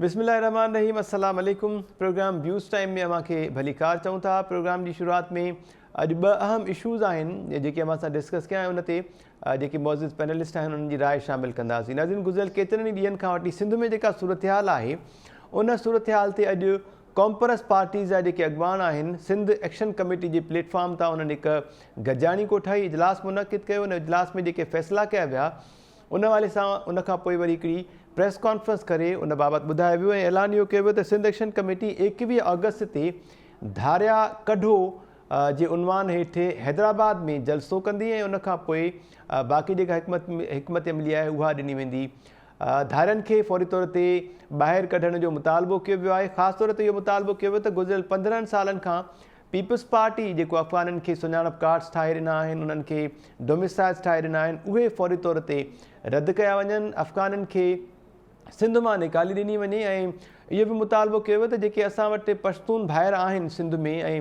بسم الله الرحمٰن الرحيم السلام عليڪم پروگرام ويوز ٽائيم ۾ اوهان کي ڀليڪار چئون ٿا پروگرام جي شروعات ۾ اڄ ٻه اهم اشوز آهن جيڪي اوهان سان ڊسڪس ڪيا ان تي جيڪي معزز پينلسٽ آهن انهن جي راء شامل ڪنداسين ناظرين گذريل ڪيترن ئي ڏينهن کان وٺي سنڌ ۾ جيڪا صورتحال آهي ان صورتحال تي اڄ قومپرست پارٽيز جا جيڪي اڳواڻ آهن سنڌ ايڪشن ڪميٽي جي پليٽ فارم تان انهن هڪ گڏجاڻي ڪوٺائي اجلاس منعقد ڪيو ان اجلاس ۾ جيڪي فيصلا ڪيا ويا ان حوالي سان ان کان پوء وري هڪڙي پريس ڪانفرنس ڪري ان بابت ٻڌايو ويو ۽ اعلان اهو ڪيو ويو ته سنڌ ايڪشن ڪميٽي 21 آگسٽ تي ڌاريا ڪڍو جي عنوان هيٺ حيدرآباد ۾ جلسو ڪندي ۽ ان کان پوء باقي جيڪا حڪمت حڪمت عملي آهي اها ڏني ويندي. ڌارين کي فوري طور تي ٻاهر ڪڍڻ جو مطالبو ڪيو ويو آهي خاص طور تي اهو مطالبو ڪيو ويو ته گذريل 15 سالن کان پيپلز پارٽي جيڪو افغانن کي سڃاڻپ ڪارڊز ٺاهي ڏنا آهن انهن کي ڊوميسائلز ٺاهي ڏنا آهن اهي فوري طور تي رد ڪيا وڃن افغانن کي سنڌ مان نيڪالي ڏني وڃي ۽ اهو به مطالبو ڪيو ويو ته جيڪي اسان وٽ پشتون ڀائر آهن سنڌ ۾ ۽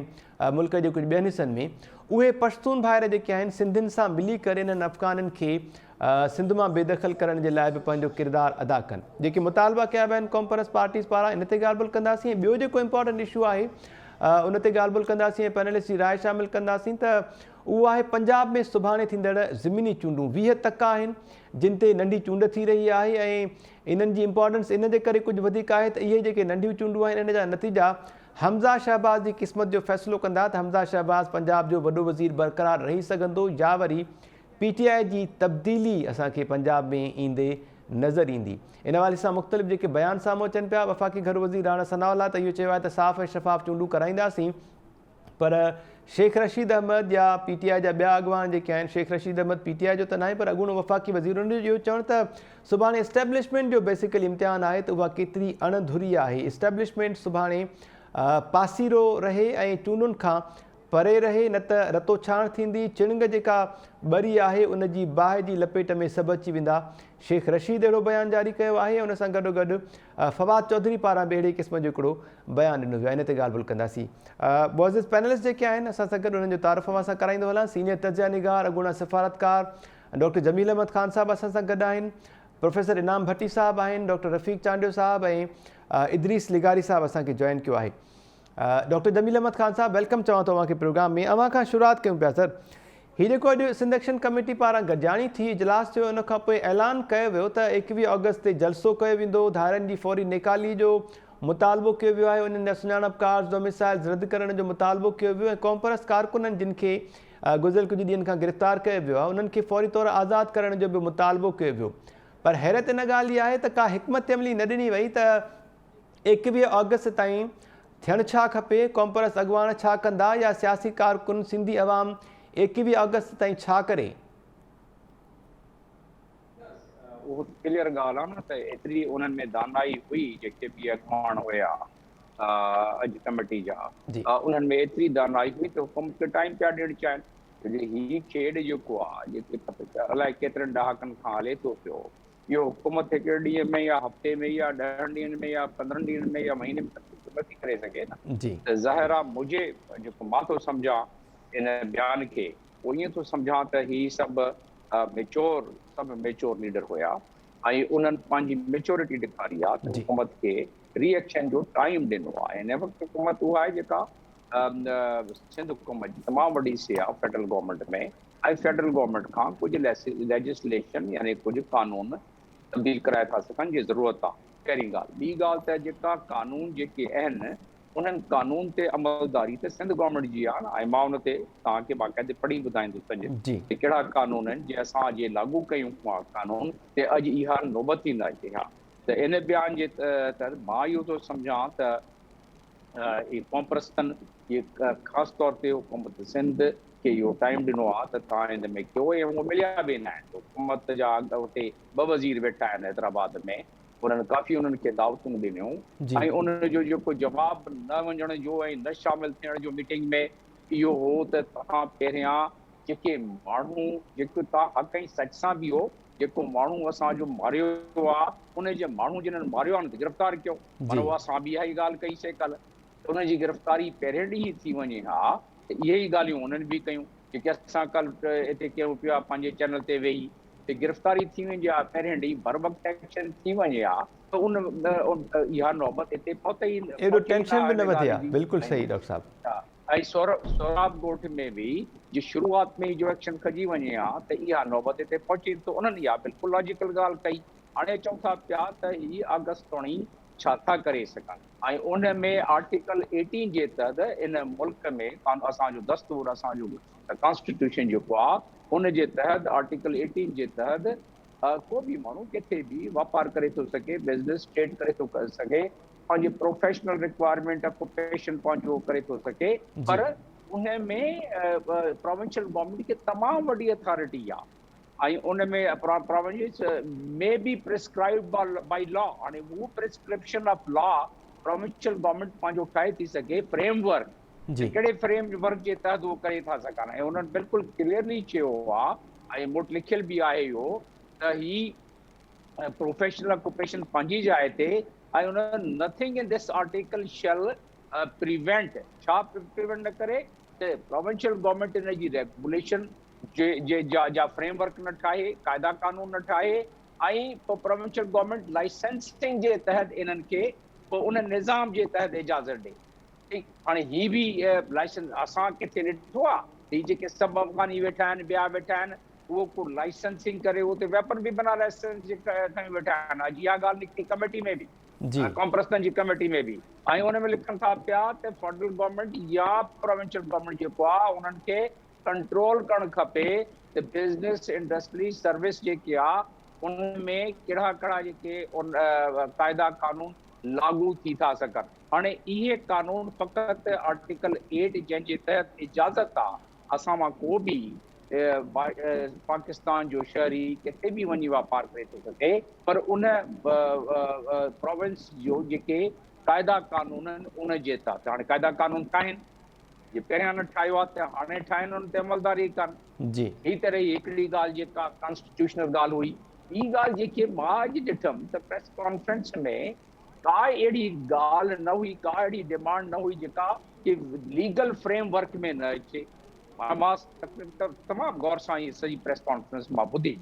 ملڪ جي ڪجهه ٻين حصن ۾ اهي پشتون ڀائر جيڪي آهن سنڌين سان ملي ڪري انهن افغانن کي سنڌ مان بي دخل ڪرڻ جي لاء به پنهنجو ڪردار ادا ڪن. جيڪي مطالبا ڪيا ويا آهن قومپرست پارٽيز پاران ان تي ڳالهه ٻولهه ڪنداسين ۽ ٻيو جيڪو امپارٽنٽ اشو آهي ان تي ڳالهه ٻولهه ڪنداسين ۽ پينلسٽ جي راء شامل ڪنداسين ته اهو آهي پنجاب ۾ سڀاڻي ٿيندڙ ضمني چونڊون 20 تڪ آهن جن تي ننڍي چونڊ ٿي رهي آهي ۽ انهن جي امپارٽنس ان جي ڪري ڪجهه وڌيڪ آهي ته اهي جيڪي ننڍيون چونڊون آهن ان جا نتيجا حمزه شهباز جي قسمت جو فيصلو ڪندا ته حمزه شهباز پنجاب جو وڏو وزير برقرار رهي سگهندو يا وري پي ٽي آء جي تبديلي اسان کي پنجاب ۾ ايندي نظر ايندي. ان حوالي سان مختلف جيڪي بيان سامهون اچن پيا، وفاقي گهرو وزير راڻا ثناء الله ته اهو چيو آهي ته صاف ۽ شفاف چونڊون ڪرائينداسين پر شيخ رشيد احمد يا پي ٽي آء جا ٻيا اڳواڻ جيڪي آهن، Sheikh Rashid Ahmed P T I جو ته ناهي پر اڳوڻو وفاقي وزير ان جو اهو چوڻ ته سڀاڻي اسٽيبلشمينٽ جو بيسيڪلي امتحان آهي ته اها ڪيتري اڻ ڌري آهي، اسٽيبلشمينٽ سڀاڻي پاسيرو رهي ۽ چونڊن کان پري رهي نه ته رتوڇاڻ ٿيندي، چڻنگ جيڪا ٻري آهي ان جي باهه جي لپيٽ ۾ سڀ اچي ويندا، شيخ رشيد اهڙو بيان جاري ڪيو آهي ۽ ان سان گڏوگڏ فواد چوڌري پاران به اهڙي قسم جو هڪڙو بيان ڏنو ويو آهي ان تي ڳالهه ٻولهه ڪنداسين. معزز پينلسٽ جيڪي آهن اسان سان گڏ انهن جو تعارف اوهان سان ڪرائيندو هلان، سينيئر تجزيه نگار اڳوڻا سفارتڪار ڊاڪٽر جميل احمد خان صاحب اسان سان گڏ آهن، پروفيسر انعام ڀٽي صاحب آهن، ڊاڪٽر رفيق چانڊيو صاحب ۽ ادريس لغاري صاحب اسان کي جوائن ڪيو آهي. ڊاڪٽر جميل احمد خان صاحب welcome چوان ٿو اوهان کي پروگرام ۾ اوهان کان شروعات ڪيون پيا سر هي جيڪو اڄ سنڌ ايڪشن ڪميٽي پاران گڏجاڻي ٿي اجلاس ٿيو ان کان پوء اعلان ڪيو ويو ته 21 آگسٽ تي جلسو ڪيو ويندو ڌارين جي فوري نيڪالي جو مطالبو ڪيو ويو آهي انهن جا سڃاڻپ ڪارڊز ڊوميسائلز رد ڪرڻ جو مطالبو ڪيو ويو ۽ قومپرست ڪارڪنن جن کي گذريل ڪجهه ڏينهن کان گرفتار ڪيو ويو آهي انهن کي فوري طور آزاد ڪرڻ جو به مطالبو ڪيو ويو پر حيرت ان ڳالهه جي آهي ته ڪا حڪمت عملي نه ڏني وئي ته 21 آگسٽ تائين ٿيڻ ڇا کپي، قومپرست اڳواڻ ڇا ڪندا يا سياسي ڪارڪن سنڌي عوام 21 آگسٽ تائين ڇا ڪري؟ اهو ته ڪليئر ڳالهه آهي نه ته ايتري انهن ۾ دانائي هئي جيڪي به اڳواڻ هيا اڄ ڪميٽي جا انهن ۾ ايتري دانائي هئي ته حڪومت کي ٽائيم پيا ڏيڻ چاهين ڇو جو هي کيڏ جيڪو آهي جيڪي الائي ڪيترن ڏهاڪن کان هلي ٿو پيو اهو حڪومت هڪڙي ڏينهن ۾ يا هفتي ۾ يا ڏهن ڏينهن ۾ يا 15 ڏينهن ۾ يا مهيني ۾ تبديل ته نٿي ڪري سگهي نه ته ظاهر آ منهنجي جيڪو مان ٿو سمجهان ان بيان کي اهو ائين ٿو سمجهان ته هي سڀ ميچور سڀ ميچور ليڊر هيا ۽ انهن پنهنجي ميچورٽي ڏيکاري آ ته حڪومت کي ري ايڪشن جو ٽائيم ڏنو آ هن وقت حڪومت اها آهي جيڪا سنڌ حڪومت جي تمام وڏي سي آ فيڊرل گورنمينٽ ۾ ۽ فيڊرل گورنمينٽ کان ڪجهه ليجسليشن يعني ڪجهه قانون تبديل ڪرائي ٿا سگهن جي ضرورت آ پهرين ڳالهه ٻي ڳالهه ته جيڪا قانون جيڪي اهن انهن قانون تي عملداري ته سنڌ گورنمينٽ جي آ نه ۽ مان ان تي توهان کي باقاعدي پڙهي ٻڌائيندس اڄ ته ڪهڙا قانون آهن جي اسان اڄ لاڳو ڪيون ها قانون ته اڄ اها نوبت ئي نه اچي ها ته ان بيان جي تحت مان اهو ٿو سمجهان ته اهي قومپرستن اهي خاص طور تي حڪومت سنڌ کي اهو ٽائيم ڏنو آهي ته توهان هن ۾ ڪيو ۽ اهي مليا به نه آهن حڪومت جا اتي ٻه وزير ويٺا آهن حيدرآباد ۾ انهن ڪافي انهن کي دعوتون ڏنيون ۽ ان جو جيڪو جواب نه وڃڻ جو ۽ نه شامل ٿيڻ جو ميٽنگ ۾ اهو هو ته توهان پهريان جيڪي ماڻهو جيڪو توهان حق ۽ سچ سان بيهو جيڪو ماڻهو اسان جو ماريو آ ان جي ماڻهو جنھن ماريو آ ان کي گرفتار ڪيو معنيٰ اها اسان به اها ئي ڳالهه ڪئي سي ڪلهه ته ان جي گرفتاري پهرين ڏينهن ئي ٿي وڃي ها ته اهي ئي ڳالهيون انهن به ڪيون جيڪي اسان ڪلهه هتي ڪيون پيا پنهنجي چينل تي ويهي ته گرفتاري ٿي وڃي ها پهرين ڏينهن بروقت ايڪشن ٿي وڃي ها ته ان اها نوبت هتي پهتي ئي ايڏو پهچي ئي نه ٽينشن ها به ان نه وڌي ڳالهه ها جي بلڪل ۽ صحيح ڊاڪٽر صاحب. ها ۽ سهراب ڳوٺ ۾ به جي شروعات ۾ ئي جو ايڪشن کڄي وڃي ها ته اها نوبت هتي پهچي ته انهن اها بلڪل لاجيڪل ڳالهه ڪئي. هاڻي چئون ٿا پيا ته هي آگسٽ توڻي ڇا ٿا ڪري سگهن ۽ ان ۾ آرٽيڪل ايٽين جي تحت ان ملڪ ۾ اسان جو دستور اسان جو ڪانسٽيٽيوشن جيڪو آ ان جي تحت آرٽيڪل ايٽين جي تحت ڪو به ماڻهو ڪٿي به واپار ڪري ٿو سگهي بزنس ٽريڊ ڪري ٿو سگهي پنهنجي پروفيشنل رڪوائرمينٽ آڪوپيشن پنهنجو ڪري ٿو سگهي پر ان ۾ پراونشل گورنمينٽ کي تمام وڏي اٿارٽي آ ۽ ان ۾ province ۾ be prescribed by law هاڻي هو prescription of law provincial government پنهنجو ٺاهي ٿي سگهي فريم ورڪ ڪهڙي فريم ورڪ جي تحت اهو ڪري ٿا سگهن ۽ انهن بلڪل ڪليئرلي چيو آهي ۽ موٽ لکيل به آهي اهو ته هي پروفيشنل آڪوپيشن پنهنجي جاء تي ۽ ان nothing in this article shall prevent ڇا پريونٽ نه ڪري ته پراونشل گورنمينٽ ان جي ريگوليشن جي جا فريم ورڪ نه ٺاهي، قاعدا قانون نه ٺاهي ۽ پوء پراونشل گورنمينٽ لائسنسنگ جي تحت انهن کي پوء ان نظام جي تحت اجازت ڏي. ٺيڪ هاڻي هي به لائسنس اسان ڪٿي ڏٺو آ هي جيڪي سڀ افغاني ويٺا آهن ٻيا ويٺا آهن اهو ڪو لائسنسنگ ڪري اتي ويپن به بنا لائسنس جي کڻي ويٺا آهن اڄ اها ڳالهه نڪتي ڪميٽي ۾ به ڪامپرسن جي ڪميٽي ۾ به ۽ ان ۾ لکن ٿا پيا ته فيڊرل گورنمينٽ يا پراونشل گورنمينٽ جيڪو آ انهن کي ڪنٽرول ڪرڻ کپي ته بزنس انڊسٽري سروس جيڪي آ ان ۾ ڪهڙا ڪهڙا جيڪي قاعدا قانون لاڳو ٿي ٿا سگهن. هاڻي اهي قانون فقط آرٽيڪل ايٽ جنهن جي تحت اجازت آ اسان مان ڪو به پاڪستان جو شهري ڪٿي به وڃي واپار ڪري ٿو سگهي پر ان پراونس جو جيڪي قاعدا قانون آهن ان جي تحت هاڻي قاعدا قانون ٺاهين جي پهريان نه ٺاهيو آهي ته هاڻي ٺاهين ان تي عملداري ڪن. جي. هي ته رهي هڪڙي ڳالهه جيڪا ڪانسٽيٽيوشنل ڳالهه هئي. ٻي ڳالهه جيڪي مان اڄ ڏٺم ته پريس ڪانفرنس ۾ ڪا اهڙي ڳالهه نه هئي ڪا اهڙي ڊمانڊ نه هئي جيڪا ڪي ليگل فريم ورڪ ۾ نه اچي. مان تمام غور سان هي سڄي پريس ڪانفرنس مان ٻڌي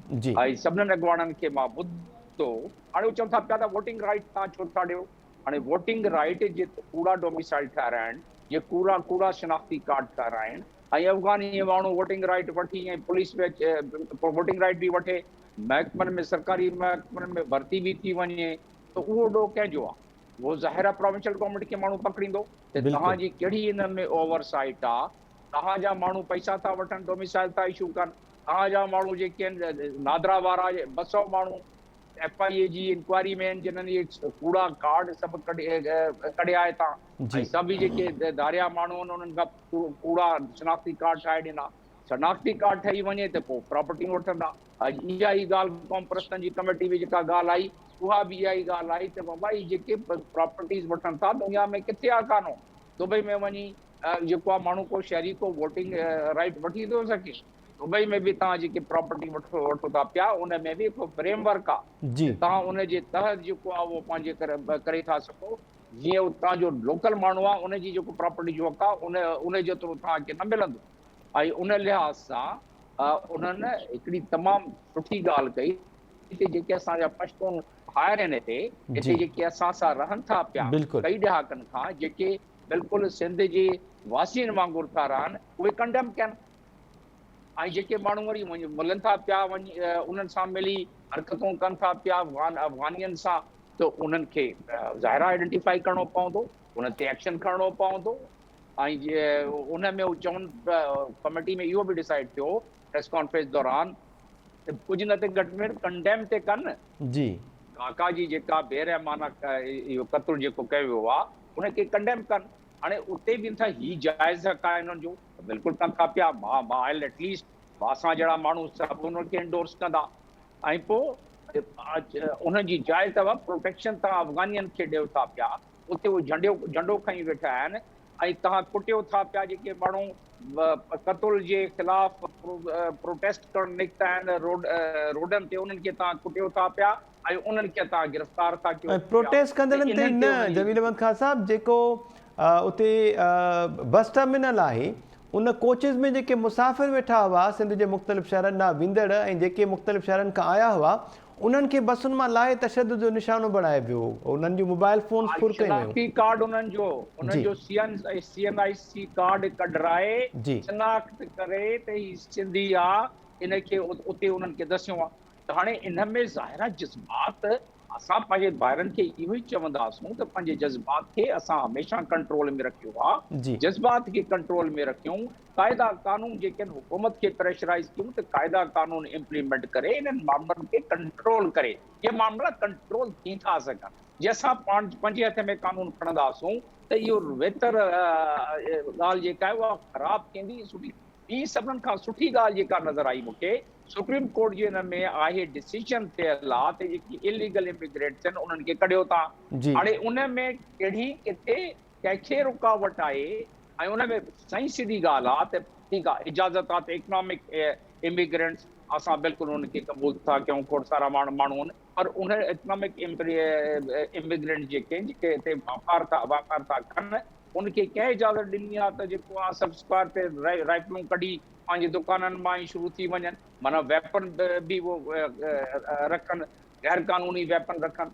۽ سڀنن اڳواڻن کي مان ٻڌو. هاڻي هو چون ٿا پيا ته ووٽنگ رائيٽ توهان ڇو ٿا ڏيو؟ هاڻي ووٽنگ رائيٽ جي ڪوڙا ڊوميسائل ٺهرائڻ، جي ڪوڙا ڪوڙا شناختي ڪارڊ ٺهرائڻ ۽ افغاني ماڻهو ووٽنگ رائيٽ وٺي ۽ پوليس ۾ اچي ووٽنگ رائيٽ به وٺي محڪمن ۾ سرڪاري محڪمن ۾ ڀرتي به ٿي وڃي ته اهو ڏوهه ڪنهن جو آهي؟ اهو ظاهر آهي پراونشل گورنمينٽ کي ماڻهو پڪڙيندو ته توهان جي ڪهڙي ان ۾ اوور سائيٽ آهي، توهان جا ماڻهو پئسا ٿا وٺن ڊوميسائل ٿا اشو ڪن، توهان جا ماڻهو جيڪي آهن نادرا وارا 200 ماڻهو ايف I اي جي انڪوائري ۾ آهن جنھن اھي ڪوڙا ڪارڊ سڀ ڪڍيا ھتان ۽ سڀ اھي جيڪي ڌاريا ماڻھو آھن انھن کان ڪوڙا شناختي ڪارڊ ٺاھي ڏنا شناختي ڪارڊ ٺھي وڃي ته پوء پراپرٽيون وٺندا اڄ اھا ئي ڳالھ قوم پرستن جي ڪميٽي ۾ جيڪا ڳالھ آئي اھا به اھا ئي ڳالھ آئي ته بابا اھي جيڪي پراپرٽيز وٺن ٿا دنيا ۾ ڪٿي آ قانون دبئي ۾ وڃي جيڪو آ ماڻھو ڪو شھري ڪو ووٽنگ رائيٽ وٺي ٿو سگھي دبئي ۾ به توهان جيڪي پراپرٽي وٺو وٺو ٿا پيا ان ۾ به هڪ فريم ورڪ آ ته توهان ان جي تحت جيڪو آ اهو پنهنجي ڪري ٿا سگهو جيئن اتان جو لوڪل ماڻهو آ ان جي جيڪو پراپرٽي جو حق آ ان ان جيترو توهان کي نه ملندو ۽ ان لحاظ سان انهن هڪڙي تمام سٺي ڳالهه ڪئي هتي جيڪي اسان جا پشتون ڀائر آهن هتي هتي جيڪي اسان سان رهن ٿا پيا ڪئي ڏهاڪن کان جيڪي بلڪل سنڌ جي واسين وانگر ٿا رهن اهي ڪنڊيم ڪين ۽ جيڪي ماڻهو وري ملن ٿا پيا وڃي انهن سان ملي حرڪتون ڪن ٿا پيا افغان افغانين سان ته انهن کي ظاهر آهي آئيڊنٽيفائي ڪرڻو پوندو انهن تي ايڪشن کڻڻو پوندو ۽ ان ۾ هو چون ڪميٽي ۾ اهو به ڊسائيڊ ٿيو پريس ڪانفرنس دوران ته ڪجهه نه ته گهٽ ۾ گهٽ ڪنڊيم تي ڪن جي ڪاڪا جي جيڪا بي رحمانه اهو قتل جيڪو ڪيو ويو آهي ان کي ڪنڊيم ڪن هاڻي اتي به ٿا هي جائز حق آهي انهن جو بلڪل ڪن ٿا پيا مان مان آئل ايٽ ليسٽ اسان جهڙا ماڻهو سڀ انهن کي انڊورس ڪندا ۽ پوء انهن جي جائز اٿو پروٽيڪشن توهان افغانين کي ڏيو ٿا پيا اتي هو جهنڊيو جهنڊو کڻي ويٺا آهن ۽ توهان ڪٽيو ٿا پيا جيڪي ماڻهو قتل جي خلاف پروٽيسٽ ڪرڻ نڪتا آهن روڊ روڊن تي انهن کي توهان ڪٽيو ٿا پيا ۽ انهن کي توهان گرفتار ٿا ڪيو ۽ پروٽيسٽ ڪندڙن تي نه جميل احمد خان صاحب جيڪو اتي بس ٽرمينل آهي ان ڪوچز ۾ جيڪي مسافر ويٺا هئا سنڌ جي مختلف شهرن ڏانهن ويندڙ ۽ جيڪي مختلف شهرن کان آيا هئا انهن کي بسن مان لاهي تشدد جو نشانو بڻايو ويو، انهن جون موبائل فونز ڦر ڪيون ويون. شناختي ڪارڊ انهن جو انهن جو C N I C card ڪڍرائي شناخت ڪري ته هي سنڌي آ ان کي اتي انهن کي دسيو آ ته هاڻي ان ۾ ظاهر آ جذبات اسان پنهنجي ڀائرن کي اهو ئي چونداسون ته پنهنجي جذبات کي اسان هميشه ڪنٽرول ۾ رکيو آ جذبات کي ڪنٽرول ۾ رکيون قاعدا قانون جيڪي آهن حڪومت کي پريشرائيز ڪيون ته قاعدا قانون امپليمينٽ ڪري انهن معاملن کي ڪنٽرول ڪري اهي معاملا ڪنٽرول ٿي ٿا سگهن جي اسان پاڻ پنهنجي هٿ ۾ قانون کڻنداسون ته اهو ويتر ڳالهه جيڪا آهي اها خراب ٿيندي سٺي ٻي سڀنن کان سٺي ڳالهه جيڪا نظر آئي مون کي سپريم ڪورٽ جي ان ۾ آهي ڊسيزن ٿيل آ ته جيڪي اليگل اميگرينٽس آهن انهن کي ڪڍيو تان هاڻي ان ۾ ڪهڙي ڪٿي ڪنهن کي رڪاوٽ آهي ۽ ان ۾ سائين سڌي ڳالهه آ ته ٺيڪ آ اجازت آ ته اڪنامڪ اميگرنٽس اسان بلڪل انهن کي قبول ٿا ڪيون کوڙ سارا ماڻهو ماڻهو آهن پر ان اڪنامڪ اميگرنٽ جيڪي آهن جيڪي هتي واپار ٿا واپار ٿا ڪن ان کي ڪنهن اجازت ڏني آ ته جيڪو آ سب اسڪوائر تي رائفلون ڪڍي پنهنجي دڪانن مان ئي شروع ٿي وڃن معنيٰ ويپن به اهو رکن غير قانوني ويپن رکن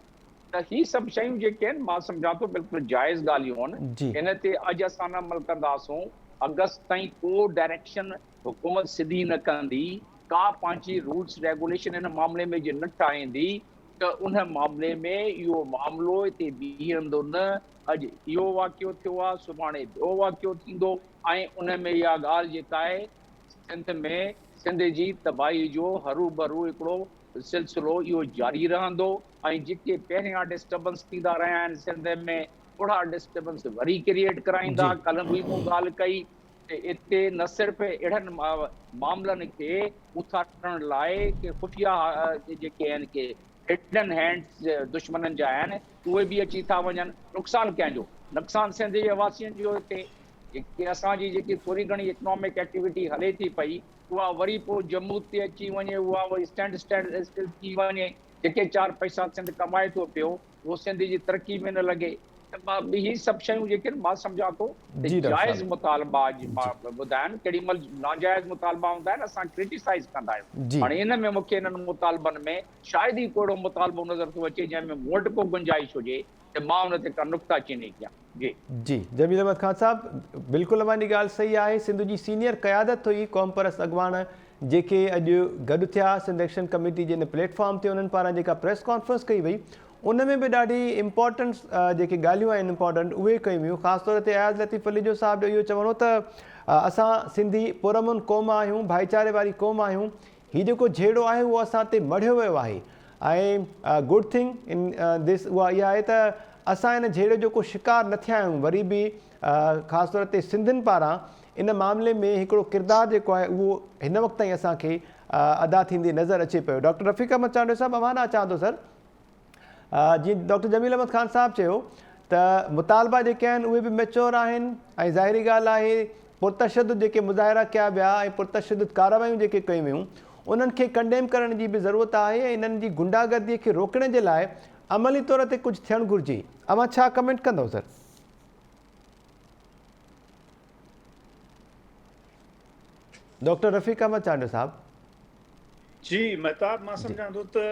ته هي سڀ شيون جيڪي آهن مان سمجهان ٿو بلڪل جائز ڳالهيون آهن ان تي اڄ اسان نه عمل ڪنداسون اگست تائين ڪو ڊائريڪشن حڪومت سڌي نه ڪندي ڪا پنهنجي رولس ريگوليشن ان معاملي ۾ جي نه ٺاهيندي ته ان معاملي ۾ اهو معاملو هتي بيهندو نه اڄ اهو واقعو ٿيو آهي سڀاڻي ٻيو واقعو ٿيندو ۽ ان ۾ اها ڳالهه جيڪا آهي سنڌ ۾ سنڌ جي تباهي جو هروڀرو هڪڙو سلسلو اهو جاري رهندو ۽ جيڪي پهريان ڊسٽربنس ٿيندا رهيا آهن سنڌ ۾ اهڙا ڊسٽربنس وري ڪريئيٽ ڪرائيندا ڪلهه به مون ڳالهه ڪئي ته اتي نه صرف اهڙن معاملن کي اٿارڻ لاء ڪي خفيه جيڪي آهن ڪي هڊن هينڊس دشمنن جا آهن اهي به اچي ٿا وڃن نقصان ڪنهن جو نقصان سنڌ جي واسين جو هتي جيڪي اسان جي جيڪي ٿوري گهڻي اڪنامڪ ايڪٽيوٽي هلي ٿي پئي اها وري پوء جمود تي اچي وڃي، اها وري اسٽينڊ اسٽينڊ اسٽل ٿي وڃي، جيڪي چار پئسا سنڌ ڪمائي ٿو پيو، اهو سنڌ جي ترقي ۾ نه لڳي ته هي سڀ شيون جيڪي آهن مان سمجهان ٿو ته جائز مطالبا اڄ مان ٻڌايان ڪيڏي مهل ناجائز مطالبا هوندا آهن اسان ڪرٽيسائز ڪندا آهيون هاڻي ان ۾ مون کي انهن مطالبن ۾ شايد ئي ڪو اهڙو مطالبو نظر ٿو اچي جنهن ۾ مون وٽ ڪو گنجائش هجي ته مان ان تي ڪا نقطه چيني ڪيان. جي. جي جميل احمد خان صاحب بلڪل اوهان جي ڳالهه صحيح آهي سنڌ جي سينيئر قيادت هئي قومپرست اڳواڻ جيڪي اڄ گڏ ٿيا سنڌ ايڪشن ڪميٽي جي ان پليٽ فارم تي انهن پاران جيڪا پريس ڪانفرنس ڪئي وئي ان ۾ به ڏاڍي امپارٽنٽ جيڪي ڳالهيون آهن امپارٽنٽ اهي ڪيون ويون خاص طور تي اياز لطيف پليجو صاحب جو اهو چوڻ هو ته اسان سنڌي پرامن قوم آهيون ڀائيچاري واري قوم آهيون هي جيڪو جهيڙو آهي اهو اسان تي مڙهيو ويو آهي ۽ گڊ ٿنگ ان دس اها اها آهي ته اسان ان جهيڙي جو ڪو شڪار نه ٿيا آهيون وري به خاص طور تي سنڌين پاران ان معاملي ۾ هڪڙو ڪردار جيڪو آهي اهو هن وقت تائين اسان کي ادا ٿيندي نظر اچي پيو ڊاڪٽر رفيق احمد چانڊيو صاحب اوهان ڏانهن اچان ٿو سر جيئن ڊاڪٽر جميل احمد خان صاحب چيو ته مطالبا جيڪي آهن اهي به ميچور آهن ۽ ظاهري ڳالهه آهي پرتشدد جيڪي مظاهرا ڪيا ويا ۽ پرتشدد ڪارروايون جيڪي ڪيون ويون انهن کي ڪنڊيم ڪرڻ جي به ضرورت آهي ۽ انهن جي گنڊاگردي کي روڪڻ جي لاء عملي طور تي ڪجهه ٿيڻ گهرجي اوهان ڇا ڪمينٽ ڪندو سر؟ ڊاڪٽر رفيق احمد چانڊيو صاحب. جي مهتاب مان سمجهان ٿو ته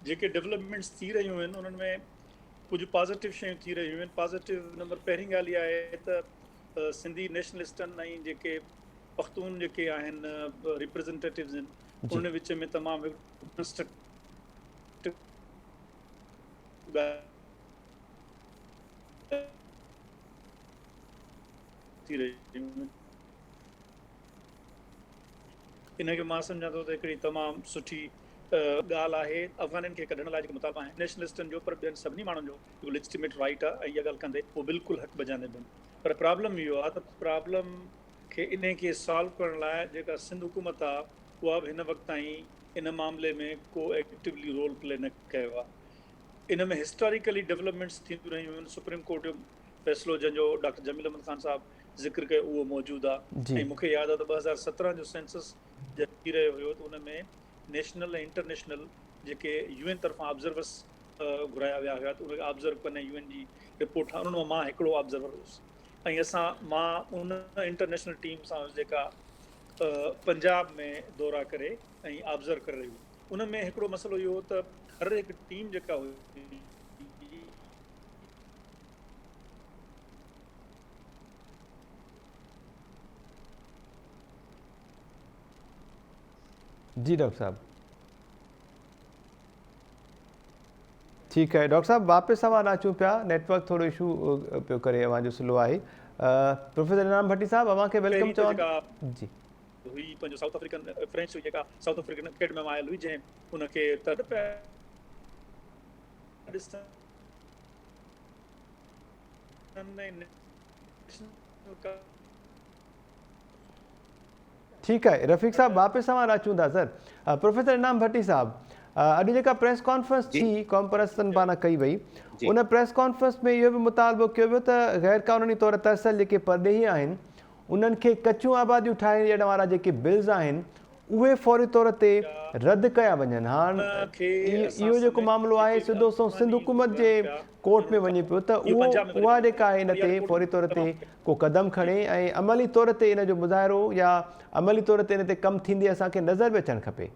جيڪي ڊولپمينٽس ٿي رهيون آهن انهن ۾ ڪجهه پازيٽو شيون ٿي رهيون آهن پازيٽو نمبر پهرين ڳالهه اها آهي ته سنڌي نيشنلسٽن ۽ جيڪي پختون جيڪي آهن ريپريزنٽيٽوز آهن انهن وچ ۾ تمام ڪنسٽرڪٽو ٿي رهيون آهن ان کي مان سمجهان ٿو ته هڪڙي تمام سٺي ڳالهه آهي افغانين کي ڪڍڻ لاء جيڪي مطالبا آهن نيشنلسٽن جو پر ٻين سڀني ماڻهن جو اهو ليجٽيميٽ رائيٽ آهي ۽ اها ڳالهه ڪندي اهو بلڪل حق بجانب آهن پر پرابلم اهو آهي ته پرابلم کي انهي کي سالو ڪرڻ لاء جيڪا سنڌ حڪومت آهي اها به هن وقت تائين ان معاملي ۾ ڪو ايڪٽيولي رول پلي نه ڪيو آهي ان ۾ هسٽاريڪلي ڊولپمينٽس ٿينديون رهيون آهن سپريم ڪورٽ جو فيصلو جنهن جو ڊاڪٽر جميل احمد خان صاحب ذڪر ڪيو اهو موجود آهي ۽ مون کي ياد آهي ته 2017 جو سينسس جڏهن ٿي رهيو هيو ته ان ۾ نيشنل ۽ انٽرنيشنل جيڪي يو اين طرفان آبزرورس گهرايا ويا هيا ته ان کي آبزرو ڪن ۽ يو اين جي رپورٽ ٺاهن انهن مان مان هڪڙو آبزرور هيس ۽ اسان مان ان انٽرنيشنل ٽيم سان هيس جيڪا پنجاب ۾ دورا ڪري ۽ آبزرو ڪري رهي هئي. ان ۾ هڪڙو مسئلو اهو هو ته هر هڪ ٽيم جيڪا هئي. جي ڊاڪٽر صاحب. ٺيڪ آهي ڊاڪٽر صاحب واپس اوهان ڏانهن اچون پيا نيٽ ورڪ ٿورو اشو پيو ڪري اوهان جو سلو آهي پروفيسر انعام ڀٽي صاحب اوهان کي welcome چوان جي. هئي پنهنجو سائوٿ آفريڪن فرينچ هئي جيڪا سائوٿ آفريڪن اڪيڊمي مان آيل هئي جنهن ان کي ته پيا ڏسن نيشنل ٺيڪ آهي رفيق صاحب واپس اوهان ڏانهن اچون ٿا سر پروفيسر انعام ڀٽي صاحب اڄ جيڪا پريس ڪانفرنس ٿي قومپرستن پاران ڪئي وئي ان پريس ڪانفرنس ۾ اهو به مطالبو ڪيو ويو ته غير قانوني طور ترسيل جيڪي پرڏيهي آهن انهن کي ڪچيون آباديون ٺاهي ڏيڻ وارا جيڪي بلز آهن اهي فوري طور تي رد ڪيا وڃن هاڻ اهو جيڪو معاملو آهي سڌو سنئون سنڌ حڪومت جي ڪورٽ ۾ وڃي پيو ته اهو اها جيڪا آهي ان تي فوري طور تي ڪو قدم کڻي ۽ عملي طور تي ان جو مظاهرو يا عملي طور تي ان تي ڪم ٿيندي اسان کي نظر به اچڻ کپي.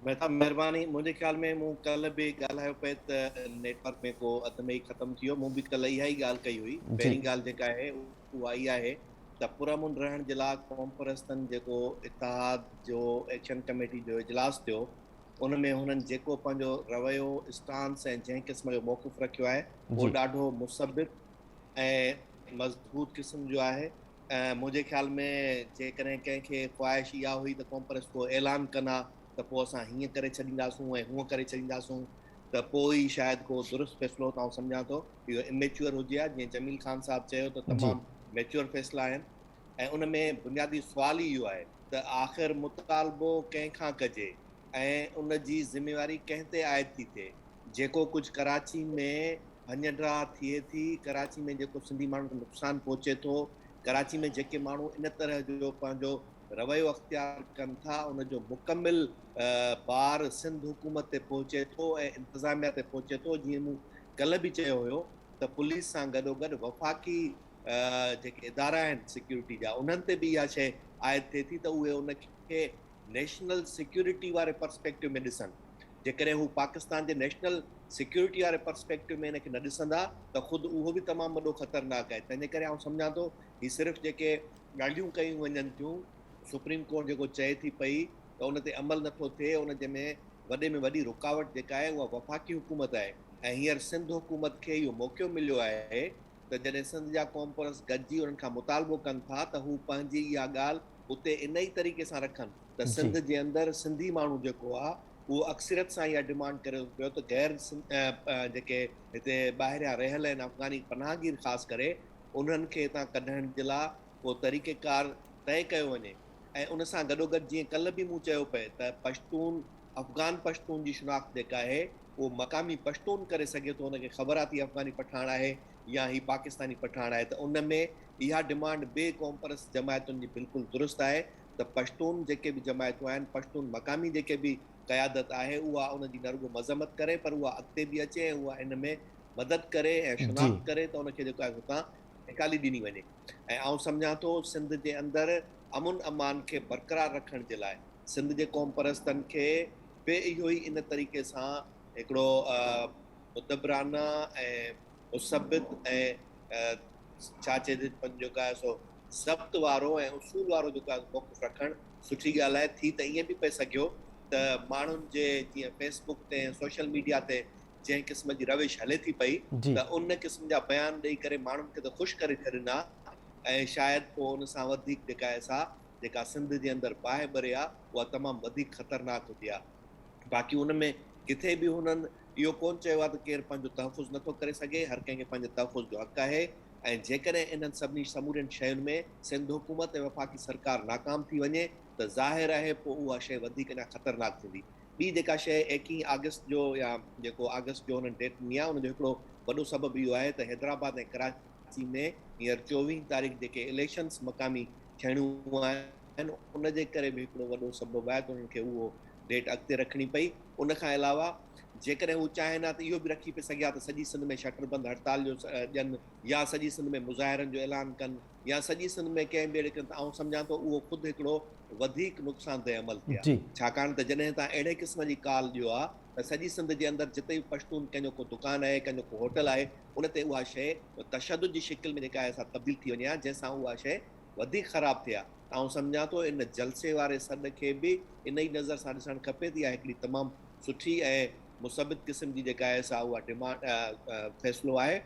مهتاب مهرباني منهنجي خيال ۾ مون ڪلهه به ڳالهايو پئي ته نيٽ ورڪ ۾ ڪو اڌ ۾ ئي ختم ٿي ويو مون به ڪلهه اها ئي ڳالهه ڪئي هئي پهرين ڳالهه جيڪا آهي اها اها آهي ته پرامن رهڻ جي لاء قومپرستن جيڪو اتحاد جو ايڪشن ڪميٽي جو اجلاس ٿيو ان ۾ هنن جيڪو پنهنجو رويو، اسٽانس ۽ جنهن قسم جو موقف رکيو آهي اهو ڏاڍو مثبت ۽ مضبوط قسم جو آهي ۽ منهنجي خيال ۾ جيڪڏهن ڪنهن کي خواهش اها هئي ته قومپرست ڪو اعلان ڪن ها ته پوء اسان هيئن ڪري ڇڏينداسون ۽ هونئن ڪري ڇڏينداسون ته پوء ئي شايد ڪو درست فيصلو ته آئون سمجهان ٿو اهو اميچوئر هجي ها جيئن جميل خان صاحب چيو ته تمام ميچوئر فيصلا آهن ۽ ان ۾ بنيادي سوال ئي اهو آهي ته آخر مطالبو ڪنهن کان ڪجي ۽ ان جي ذميواري ڪنهن تي عائد ٿي ٿئي؟ جيڪو ڪجهه ڪراچي ۾ ڀڃ ڊاهه ٿئي ٿي، ڪراچي ۾ جيڪو سنڌي ماڻهن کي نقصان پهچي ٿو، ڪراچي ۾ جيڪي ماڻهو ان طرح جو پنهنجو رويو اختيار ڪن ٿا، ان جو مڪمل بار سنڌ حڪومت تي پهچي ٿو ۽ انتظاميا تي پهچي ٿو، جيئن مون ڪلهه به چيو هيو ته پوليس سان گڏوگڏ وفاقي جيڪي ادارا آهن سيڪيورٽي جا انهن تي به اها شيء عائد ٿئي ٿي ته اهي ان کي نيشنل سيڪيورٽي واري پرسپيڪٽو ۾ ڏسن. جيڪڏهن هو پاڪستان جي نيشنل سيڪيورٽي واري پرسپيڪٽو ۾ ان کي نه ڏسندا ته خود اهو به تمام وڏو خطرناڪ آهي. تنهنجي ڪري آئون سمجهان ٿو هي صرف جيڪي ڳالهيون ڪيون وڃن ٿيون، سپريم ڪورٽ جيڪو چئي ٿي پئي ته ان تي عمل نٿو ٿئي، ان جي ۾ وڏي ۾ وڏي رڪاوٽ جيڪا آهي اها وفاقي حڪومت آهي ۽ هينئر سنڌ حڪومت کي اهو موقعو مليو آهي ته جڏهن سنڌ جا قومپرست گڏجي انهن کان مطالبو ڪن ٿا ته هو پنهنجي اها ڳالهه اتي ان ئي طريقي سان رکن ته سنڌ جي اندر سنڌي ماڻهو جيڪو آ اهو اڪثريت سان اها ڊمانڊ ڪري ٿو پيو ته غير جيڪي هتي ٻاهريان رهيل آهن افغاني پناهگير خاص ڪري انهن کي هتان ڪڍڻ جي لا ڪو طريقي ڪار طئي ڪيو وڃي ۽ ان سان گڏوگڏ جيئن ڪلهه به مون چيو پئي ته پشتون افغان پشتون جي شناخت جيڪا آهي اهو مقامي پشتون ڪري سگهي ٿو ان کي خبر آ ته هي افغاني پٺاڻ آهي يا هي پاڪستاني پٺاڻ آهي ته ان ۾ اها ڊمانڊ به قومپرست جماعتن جي بلڪل درست آهي ته پشتون جيڪي به جماعتون آهن پشتون مقامي جيڪي به قيادت آهي اها ان جي نه رڳو مذمت ڪري پر اها اڳتي به اچي ۽ اها ان ۾ مدد ڪري ۽ شناخت ڪري ته ان کي جيڪو آهي هتان نيڪالي ڏني وڃي ۽ آئون سمجهان ٿو سنڌ جي اندر امن امان کي برقرار رکڻ جي لاء سنڌ جي قومپرستن کي به اهو ئي ان طريقي سان هڪڙو مدبرانه ۽ مثبت ۽ ڇا چئجي پنهنجو جيڪو آهي سو ضبط وارو ۽ اصول وارو جيڪو آهي موقف رکڻ سٺي ڳالهه آهي. ٿي ته ائين به پئي سگهيو ته ماڻهن جي جيئن فيس بڪ تي ۽ سوشل ميڊيا تي جنهن قسم جي روش هلي ٿي پئي ته ان قسم جا بيان ڏئي ڪري ماڻهن کي ته خوش ڪري ڇڏين ها ۽ شايد پوء ان سان وڌيڪ جيڪا آهي سا جيڪا سنڌ جي اندر باهه ٻري ها اها تمام وڌيڪ خطرناڪ هجي ها. باقي ان ۾ ڪٿي به هنن اهو ڪونه چيو آهي ته ڪير پنهنجو تحفظ نه ٿو ڪري سگهي، هر ڪنهن کي پنهنجي تحفظ جو حق آهي ۽ جيڪڏهن انهن سڀني سمورين شين ۾ سنڌ حڪومت ۽ وفاقي سرڪار ناڪام ٿي وڃي ته ظاهر آهي پوء اها شيء وڌيڪ اڃا خطرناڪ ٿيندي. ٻي جيڪا شيء ايڪيهين آگسٽ جو يا جيڪو آگسٽ جو هنن ڊيٽ ڏني آهي ان جو هڪڙو وڏو سبب اهو آهي ته حيدرآباد ۽ ڪراچي ۾ هينئر چوويهين تاريخ جيڪي اليڪشنس مقامي ٿيڻيون آهن ان جي ڪري به هڪڙو وڏو سبب آهي ته انهن کي اهو ڊيٽ اڳتي رکڻي پئي. ان کان علاوه جيڪڏهن هو چاهين ها ته اهو به رکي پئي سگهيا ته سڄي سنڌ ۾ شٽر بند هڙتال جو ڏين يا سڄي سنڌ ۾ مظاهرن جو اعلان ڪن يا سڄي سنڌ ۾ ڪنهن به اهڙي ڪن ته آئون سمجهان ٿو اهو خود هڪڙو وڌيڪ نقصانده عمل ٿئي ها ڇاڪاڻ ته جڏهن توهان اهڙي قسم جي ڪال ڏيو ها ته سڄي سنڌ جي اندر جتي به پشتون ڪنهن جو ڪو دڪان آهي ڪنهن جو ڪو هوٽل آهي ان تي اها شيء تشدد جي شڪل ۾ جيڪا آهي سا تبديل ٿي وڃي ها جنهن سان اها شيء وڌيڪ خراب ٿئي ها ته آئون سمجهان ٿو ان جلسي واري سڏ کي به ان ئي نظر سان ڏسڻ کپي ته اها هڪڙي تمام سٺي ۽ مثبت قسم جي جيڪا آهي سا اها ڊمانڊ فيصلو آهي.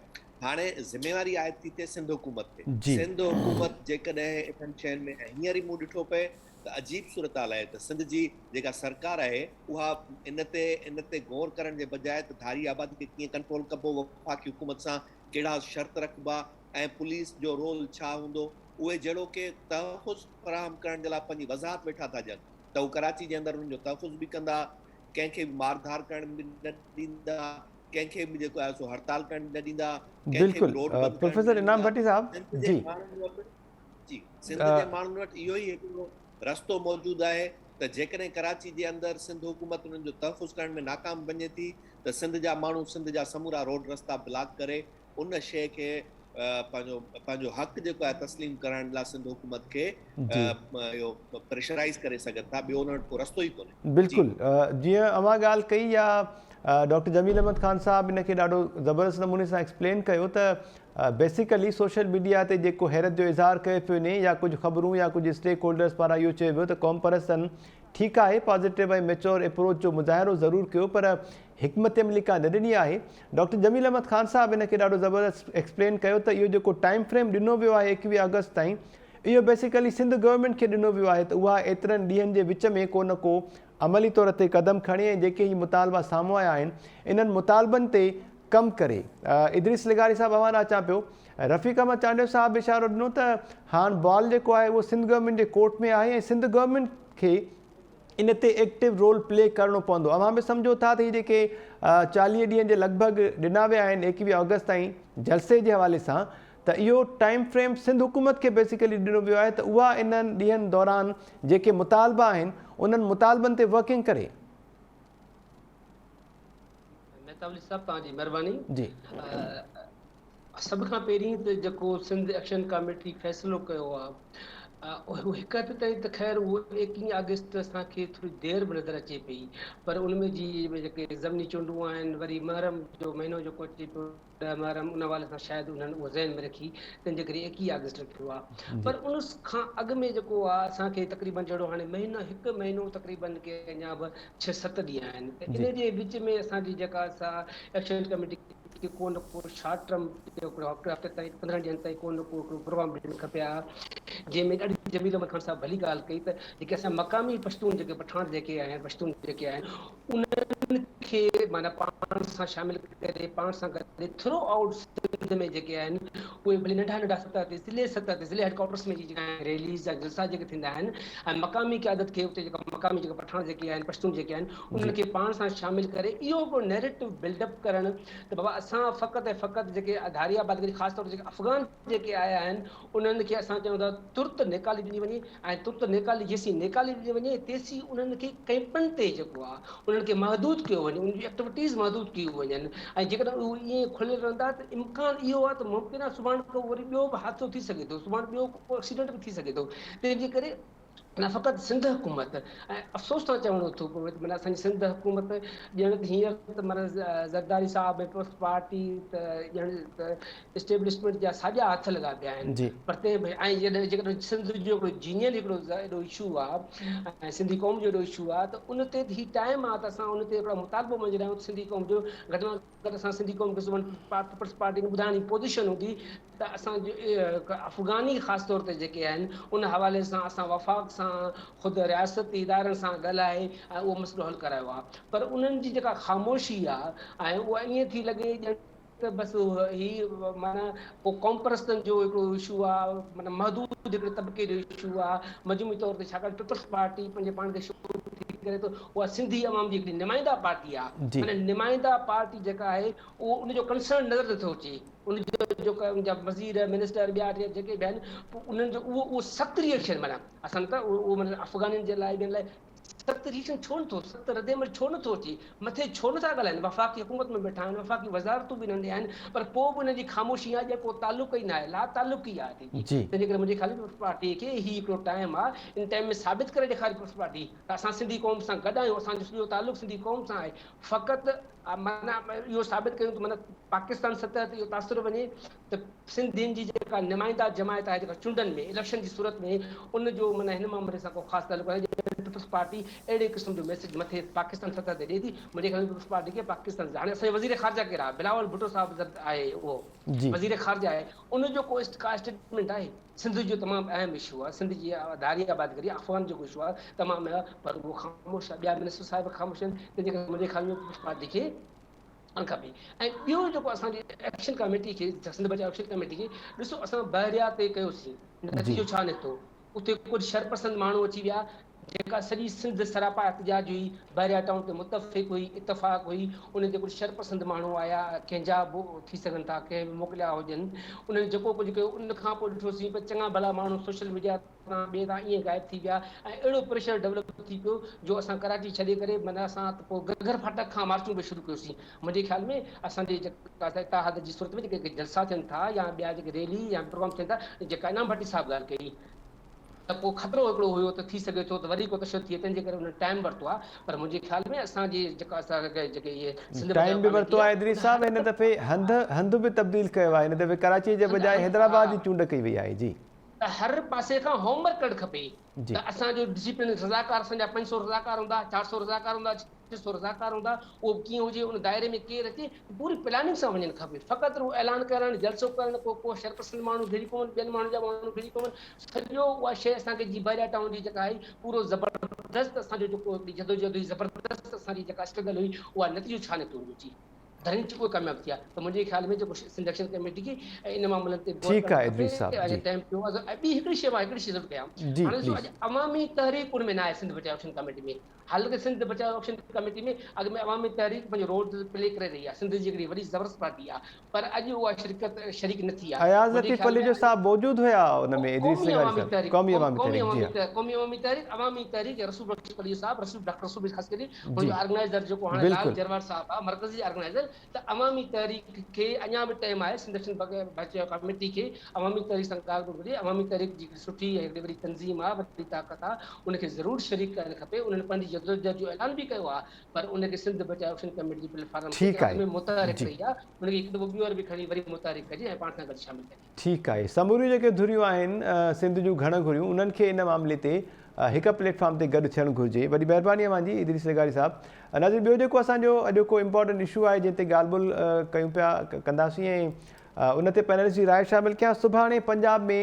هاڻي ذميواري عائد ٿي ٿئي سنڌ حڪومت تي. سنڌ حڪومت جيڪڏهن انهن شين ۾ ۽ هينئر ئي مون ڏٺو پئي ته عجيب صورتحال آهي ته سنڌ جي جيڪا سرڪار آهي اها ان تي ان تي غور ڪرڻ جي بجاء ته ڌاري آبادي کي ڪيئن ڪنٽرول ڪبو وفاقي حڪومت سان ڪهڙا شرط رکبا ۽ پوليس جو رول ڇا هوندو اهي جهڙوڪ تحفظ فراهم ڪرڻ جي لاء پنهنجي وضاحت ويٺا ٿا ڏين ته هو ڪراچي جي اندر انهن جو تحفظ به ڪندا، ڪنهن کي به مار ڌار ڪرڻ به نه ڏيندا، ڪنهن کي به جيڪو آهي سو هڙتال ڪرڻ نه ڏيندا، ڪنهن کي به بلڪل روڊ بند ڪرڻ نه پروفيسر انعام ڏيندا. ڀٽي صاحب سنڌ جي جي. ماڻهن وٽ جي سنڌ جي ماڻهن وٽ اهو ئي هڪڙو رستو موجود آهي ته جيڪڏهن ڪراچي جي اندر سنڌ حڪومت انهن جو تحفظ ڪرڻ ۾ ناڪام وڃي ٿي ته سنڌ جا ماڻهو سنڌ جا سمورا روڊ رستا بلاڪ ڪري ان شيء کي پنهنجو پنهنجو حق جيڪو آهي تسليم ڪرائڻ لاء سنڌ حڪومت کي اهو پريشرائيز ڪري سگهن ٿا ٻيو انهن وٽ ڪو رستو ئي ڪونهي. بلڪل جيئن اوهان ڳالهه ڪئي يا ڊاڪٽر جميل احمد خان صاحب ان کي ڏاڍو زبردست نموني سان ايڪسپلين ڪيو ته بيسيڪلي سوشل ميڊيا تي جيڪو حيرت جو اظهار ڪيو پيو وڃي يا ڪجهه خبرون يا ڪجهه اسٽيڪ هولڊرز پاران اهو چيو ويو ته قومپرستن ٺيڪ آهي پازيٽو ۽ ميچور اپروچ جو مظاهرو ضرور ڪيو پر حڪمت عملي ڪا نه ڏني آهي. ڊاڪٽر جميل احمد خان صاحب ان کي ڏاڍو زبردست ايڪسپلين ڪيو ته اهو جيڪو ٽائيم فريم ڏنو ويو آهي 21 آگسٽ تائين اهو بيسيڪلي سنڌ گورنمينٽ کي ڏنو ويو آهي ته اها ايترن ڏينهن جي وچ ۾ ڪو نه ڪو عملي طور تي قدم کڻي ۽ جيڪي هي مطالبا سامهون آيا آهن انهن مطالبن تي ڪم ڪري. ادريس لغاري صاحب اوهان ڏانهن اچان پيو. رفيق احمد چانڊيو صاحب به اشارو ڏنو ته هاڻ بال جيڪو آهي اهو سنڌ گورنمينٽ جي ڪورٽ ۾ آهي ۽ سنڌ گورنمينٽ کي ان تي ايڪٽو رول پلي ڪرڻو پوندو. اوهان به سمجهو ٿا ته هي جيڪي 40 ڏينهن جي لڳ ڀڳ ڏنا ويا آهن 21 آگسٽ تائين جلسي جي حوالي سان ته اهو ٽائيم فريم سنڌ حڪومت کي بيسيڪلي ڏنو ويو آهي ته اها انهن ڏينهن دوران جيڪي مطالبا آهن انهن مطالبن تي ورڪنگ ڪري. مهتاب علي صاحب توهان جي مهرباني. جي. سڀ کان پهرين ته جيڪو سنڌ ايڪشن ڪاميٽي فيصلو ڪيو آهي اهو هڪ حد تائين ته خير اهو ايڪيهين آگسٽ اسان کي ٿوري دير به نظر اچي پئي پر ان ۾ جي جيڪي ضمني چونڊون آهن وري محرم جو مهينو جيڪو اچي پيو ڏهه محرم ان حوالي سان شايد انهن اهو ذهن ۾ رکي تنهن جي ڪري ايڪيهه آگسٽ رکيو آهي پر ان کان اڳ ۾ جيڪو آهي اسان کي تقريبن جهڙو هاڻي مهينو هڪ مهينو تقريبن ڪي اڃا به ڇهه ست ڏينهن آهن ته ان جي وچ ۾ اسان جي جيڪا سا ايڪشن ڪميٽي کي ڪو نه ڪو شارٽ ٽرم هڪڙو هفتي هفتي تائين 15 ڏينهن تائين ڪو نه ڪو هڪڙو پروگرام ڏيڻ کپي ها جنهن ۾ ڏاڍي جميل احمد خان صاحب ڀلي ڳالهه ڪئي ته جيڪي اسان مقامي پشتون جيڪي پٺاڻ جيڪي آهن پشتون جيڪي آهن انهن کي معنيٰ پاڻ سان شامل ڪري پاڻ سان گڏ ٿرو آئوٽ سنڌ ۾ جيڪي آهن اهي ڀلي ننڍا ننڍا سطح تي ضلعي سطح تي ضلعي هيڊ ڪوارٽرس ۾ جيڪي ريليز يا جلسا جيڪي ٿيندا آهن ۽ مقامي قيادت کي اتي جيڪا مقامي جيڪا پٺاڻ جيڪي آهن پشتون جيڪي آهن انهن کي پاڻ سان شامل ڪري اهو هڪڙو نيريٽو بلڊ اپ ڪرڻ ته بابا اسان فقط ۽ فقط جيڪي ڌاري آبادگاري خاص طور تي جيڪي افغان جيڪي آيا آهن انهن کي اسان چاهيون ٿا ترت نيڪالي ڏني وڃي ۽ ترت نيڪالي جيسين نيڪالي ڏني وڃي تيسين انهن کي ڪئمپن تي جيڪو آهي انهن کي محدود ڪيو وڃي انهن جون ايڪٽيوٽيز محدود ڪيون وڃن ۽ جيڪڏهن اهي ائين کليل رهندا ته امڪان اهو آهي ته ممڪن آهي سڀاڻ ڪو وري ٻيو به حادثو ٿي سگهي ٿو سڀاڻ ٻيو ڪو ايڪسيڊنٽ به ٿي سگهي ٿو تنهن جي ڪري نه فقط سنڌ حڪومت ۽ افسوس سان چوڻو ٿو پوي ته معنيٰ اسان جي سنڌ حڪومت ڄڻ ته هينئر ته معنيٰ زرداري صاحب ۽ پيپلز پارٽي ته ڄڻ ته اسٽيبلشمينٽ جا ساڄا هٿ لڳا پيا آهن پر تنهن به ۽ جڏهن جيڪڏهن سنڌ جو هڪڙو جينيئل هڪڙو ايڏو اشو آهي ۽ سنڌي قوم جو ايڏو اشو آهي ته ان تي ته هي ٽائيم آهي ته اسان ان تي هڪڙو مطالبو مڃرايون ته سنڌي قوم جو گهٽ ۾ گهٽ اسان سنڌي قوم کي سڀاڻي پيپلز پارٽي کي ٻڌائڻ جي پوزيشن هوندي ته اسان جو افغاني خاص طور تي جيڪي آهن ان حوالي سان اسان وفاق سان خود رياستي ادارن سان ڳالهائي ۽ اهو مسئلو حل ڪرايو آهي پر انهن جي جيڪا خاموشي آهي ۽ اها ائين ٿي لڳي ڄڻ ته بس هي معنيٰ ڪو قومپرستن جو هڪڙو اشو آهي معنيٰ محدود هڪڙي طبقي جو اشو آهي مجموعي طور تي ڇاڪاڻ پيپلز پارٽي پنهنجي پاڻ کي شو ٿي ڪري ته اها سنڌي عوام جي هڪڙي نمائنده پارٽي آهي معنيٰ نمائنده پارٽي جيڪا آهي اهو ان جو ڪنسرن نظر نٿو اچي ان جو جيڪو ان جا وزير منسٽر ٻيا ٽيا جيڪي به آهن پوء انهن جو اهو اهو سخت ري ايڪشن معنيٰ اسان ته اهو معنيٰ افغانين جي لاء ٻين لاء. سخت ريئيڪشن ڇو نٿو سخت رد عمل ڇو نٿو اچي مٿي ڇو نٿا ڳالهائن وفاقي حڪومت ۾ ويٺا آهن وفاقي وزارتون به انهن ڏي آهن پر پوء به انهن جي خاموشي آهي ڄڻ ڪو تعلق ئي ناهي لا تعلقي آهي جي تنهنجي ڪري منهنجي خيال ۾ پيپلز پارٽي کي هي هڪڙو ٽائيم آهي ان ٽائيم ۾ ثابت ڪري ڏيکاري پيپلز پارٽي ته اسان سنڌي قوم سان گڏ آهيون اسان جو سڄو تعلق سنڌي قوم سان آهي فقط معنيٰ اهو ثابت ڪيون ته معنيٰ پاڪستان سطح تي اهو تاثر وڃي ته سنڌين جي جيڪا نمائنده جماعت آهي جيڪا چونڊن ۾ اليڪشن جي صورت ۾ ان جو معنيٰ هن مامري سان ڪو خاص تعلق ناهي جڏهن پيپلز پارٽي اهڙي قسم جو ميسيج مٿي پاڪستان سطح تي ڏئي ٿي منهنجي خيال ۾ پيپلز پارٽي کي پاڪستان هاڻي اسان جو وزير خارجه ڪير آهي بلاول ڀٽو صاحب آهي اهو وزير خارجه آهي ان جو ڪو ڪا اسٽيٽمينٽ آهي سنڌ جو تمام اهم اشو آهي سنڌ جي ڌاري آبادگاري افغان جيڪو اشو آهي تمام اهم پر اهو خاموش آهي ٻيا منسٽر صاحب خاموش آهن تنهن جي ڪري منهنجي خيال ۾ پيپلز پارٽي کي ڪرڻ کپي ۽ ٻيو جيڪو اسان جي ايڪشن ڪميٽي کي سنڌ بچاء ايڪشن ڪميٽي کي ڏسو اسان بحريا تي ڪيوسين نتيجو ڇا نڪتو اتي ڪجهه شرپسند ماڻهو اچي ويا جيڪا سڄي سنڌ سراپا احتجاج هئي بحريا ٽائون تي متفق هئي اتفاق هئي ان تي ڪجهه شرپسند ماڻهو آيا ڪنهن جا به ٿي سگهن ٿا ڪنهن به موڪليا هجن انهن جيڪو ڪجهه ڪيو ان کان پوء ڏٺوسين ته چڱا ڀلا ماڻهو سوشل ميڊيا تان ٻئي تان ائين غائب ٿي ويا ۽ اهڙو پريشر ڊولپ ٿي پيو جو اسان ڪراچي ڇڏي ڪري معنيٰ اسان ته پوء گگهر ڦاٽڪ کان مارچون به شروع ڪيوسين. منهنجي خيال ۾ اسان جي جيڪا اتحاد جي صورت ۾ جيڪي جلسا ٿين ٿا يا ٻيا جيڪي ريلي يا پروگرام ٿين ٿا جيڪا انعام ڀٽي صاحب ڳالهه ڪئي ته پوء خطرو هڪڙو هيو ته ٿي سگهي ٿو ته وري ڪو تشدد ٿئي تنهن جي ڪري انهن ٽائيم ورتو آهي پر منهنجي خيال ۾ اسان جي جيڪا اسان جيڪي اهي سنڌ بچايو ٽائيم به ڪاميٽي ورتو آهي آهي ادريس ان صاحب هر هن دفعي هنڌ هنڌ به تبديل ڪيو آهي هن دفعي ڪراچي جي هنڌ بجاء هنڌ حيدرآباد ها جي چونڊ ڪئي وئي آهي جي. ته هر پاسي کان هوم ورڪ ڪرڻ کپي ته اسان جو ڊسيپلين رضاڪار اسان جا 500 رضاڪار هوندا 400 رضاڪار هوندا 600 رضاڪار هوندا اهو به ڪيئن هجي ان دائري ۾ ڪير اچي پوري پلاننگ سان وڃڻ کپي فقط رڳو اعلان ڪرڻ جلسو ڪرڻ ڪو ڪو شرپسند ماڻهو گهڙي پون ٻين ماڻهن جا ماڻهو گهڙي پون سڄو اها شيء اسان کي جي بحريا ٽائون جي جيڪا آهي پورو زبردست اسان جو جيڪو هڪڙي جدوجهد هئي زبردست اسان جي جيڪا اسٽرگل هئي اها نتيجو ڇا نڪتو ان جو جي ڌرين چڪو ڪامياب ٿيا ته منهنجي خيال ۾ جيڪو سنڌ ايڪشن ڪميٽي کي ان معاملن تي غور ٺيڪ ڪرڻ آهي کپي ادريس صاحب اڃا جي. ٽائيم پيو آهي ۽ ٻي هڪڙي شيء مان هڪڙي شيء ضرور ڪيان جي هاڻي ڏسو پليز. اڄ عوامي تحريڪ ان ۾ ناهي سنڌ بچايو ايڪشن ڪميٽي ۾ حالانڪه سنڌ بچايو ايڪشن ڪميٽي ۾ اڳ ۾ عوامي تحريڪ پنهنجو رول پلي ڪري رهي آهي سنڌ جي هڪڙي وڏي زبردست پارٽي آهي پر اڄ اها شرڪت شريڪ نه ٿي آهي اياز منهنجي لطيف خيال ۾ پليجو اڄ صاحب موجود هيا ان ۾ ادريس قومي لغاري عوامي صاحب تحريڪ قومي عوامي قومي تحريڪ جي عوامي ها. قومي عوامي تحريڪ عوامي تحريڪ رسول بخش پليجو صاحب رسول ڊاڪٽر رسول بخش خاصخيلي ان جي جو آرگنائيزر جيڪو هاڻي لال بلڪل. جروار صاحب آهي مرڪزي آرگنائيزر ته عوامي تحريڪ کي اڃا به ٽائيم آهي سنڌ ايڪشن بچاء ڪاميٽي کي عوامي تحريڪ سان ڳالهه ٻولهه ڪري عوامي تحريڪ جي هڪڙي سٺي ۽ هڪڙي وڏي تنظيم آهي وڏي طاقت آهي ان کي ضرور شريڪ ڪرڻ کپي انهن پنهنجي جدوجهد جو اعلان به ڪيو آهي پر ان کي سنڌ بچاء ايڪشن ڪميٽي جي پليٽ فارم تي ٺيڪ اڳ آهي ۾ متحرڪ جي. رهي آهي ان کي هڪ دفعو ٻيهر به کڻي وري متحرڪ ڪجي ۽ پاڻ سان گڏ شامل ڪجي. ٺيڪ آهي سموريون جيڪي ڌريون آهن سنڌ جون گهڻ گهريون انهن کي ان معاملي تي هڪ پليٽ فارم تي گڏ ٿيڻ گهرجي وڏي مهرباني اوهان جي ادريس لغاري صاحب ناظرين ٻيو جيڪو اسان جو اڄوڪو امپارٽنٽ اشو آهي جنهن تي ڳالهه ٻولهه ڪيون پيا ڪنداسين ۽ ان تي پينلسٽ جي راء شامل ڪيان سڀاڻي پنجاب ۾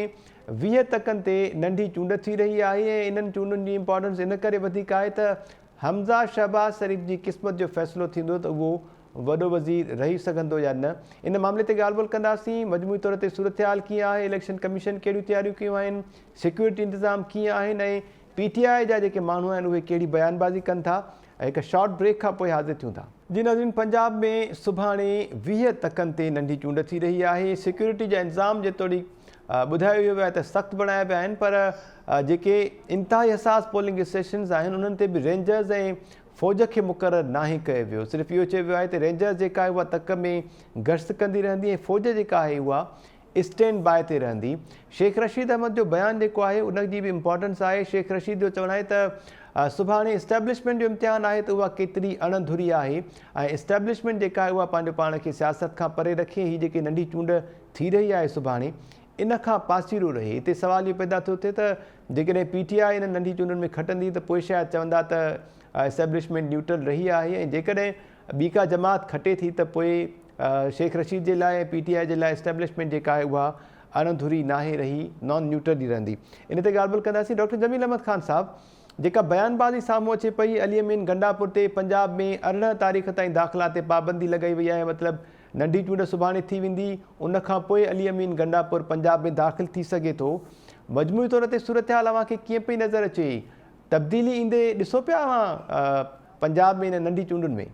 20 تڪن تي ننڍي چونڊ ٿي رهي آهي ۽ انهن چونڊن جي امپارٽنس ان ڪري وڌيڪ آهي ته حمزه شهباز شريف جي قسمت جو فيصلو ٿيندو ته اهو وڏو وزير رهي سگهندو يا نه ان معاملي تي ڳالهه ٻولهه ڪنداسين، مجموعي طور تي صورتحال ڪيئن آهي، اليڪشن ڪميشن ڪهڙيون تياريون ڪيون آهن، سيڪيورٽي انتظام ڪيئن آهن ۽ پي ٽي آء جا جيڪي ماڻهو آهن اهي ڪهڙي بيان بازي ڪن ٿا، هڪ شارٽ بريڪ کان پوء حاضر ٿيون ٿا. جي ناظرين پنجاب ۾ سڀاڻي 20 تڪن تي ننڍي چونڊ ٿي رهي آهي، سيڪيورٽي جا انتظام جيتوڻيڪ ٻڌايو ويو آهي ته سخت بڻايا ويا آهن پر جيڪي انتهائي حساس پولنگ اسٽيشنز آهن انهن تي به رينجرز ۽ فوج کي مقرر ناهي ڪيو ويو، صرف اهو چيو ويو آهي ته رينجرز جيڪا آهي اها تڪ ۾ گشت ڪندي رهندي ۽ فوج جيڪا آهي اها اسٽينڊ باء تي رهندي. شيخ رشيد احمد جو بيان جيڪو آهي ان جي به امپارٽنس آهي، شيخ رشيد جو چوڻ آهي ته سڀاڻي اسٽيبلشمينٽ جو امتحان آهي ته اها ڪيتري اڻ ڌري آهي ۽ اسٽيبلشمينٽ جيڪا آهي اها پنهنجو پاڻ کي سياست کان پري رکي هي جيڪي ننڍي چونڊ ٿي رهي آهي سڀاڻي ان کان پاسيرو رهي. هتي سوال اهو پيدا ٿو ٿئي ته جيڪڏهن پي ٽي آء انهن ننڍي چونڊن ۾ کٽندي ته پوء شايد چوندا ته اسٽيبلشمينٽ نيوٽرل رهي آهي ۽ جيڪڏهن ٻي ڪا جماعت کٽي ٿي ته پوء شيخ رشيد جي لاء ۽ پي ٽي آء جي لاء اسٽيبلشمينٽ جيڪا آهي اها اڻ ڌري ناهي رهي، نان نيوٽرل ئي رهندي. ان تي ڳالهه ٻولهه ڪنداسين. ڊاڪٽر جميل احمد خان صاحب جيڪا بيان بازي سامهون اچي پئي علي امين گنڊاپور تي پنجاب ۾ 18 تاريخ تائين داخلا تي پابندي لڳائي وئي آهي مطلب ننڍي چونڊ سڀاڻي ٿي ويندي، ان کان پوء علي امين گنڊاپور پنجاب ۾ داخل ٿي سگهي ٿو. مجموعي طور تي صورتحال اوهان کي ڪيئن پئي نظر اچي؟ تبديلي ايندي ڏسو پيا اوهان پنجاب ۾ انهن ننڍي چونڊن ۾؟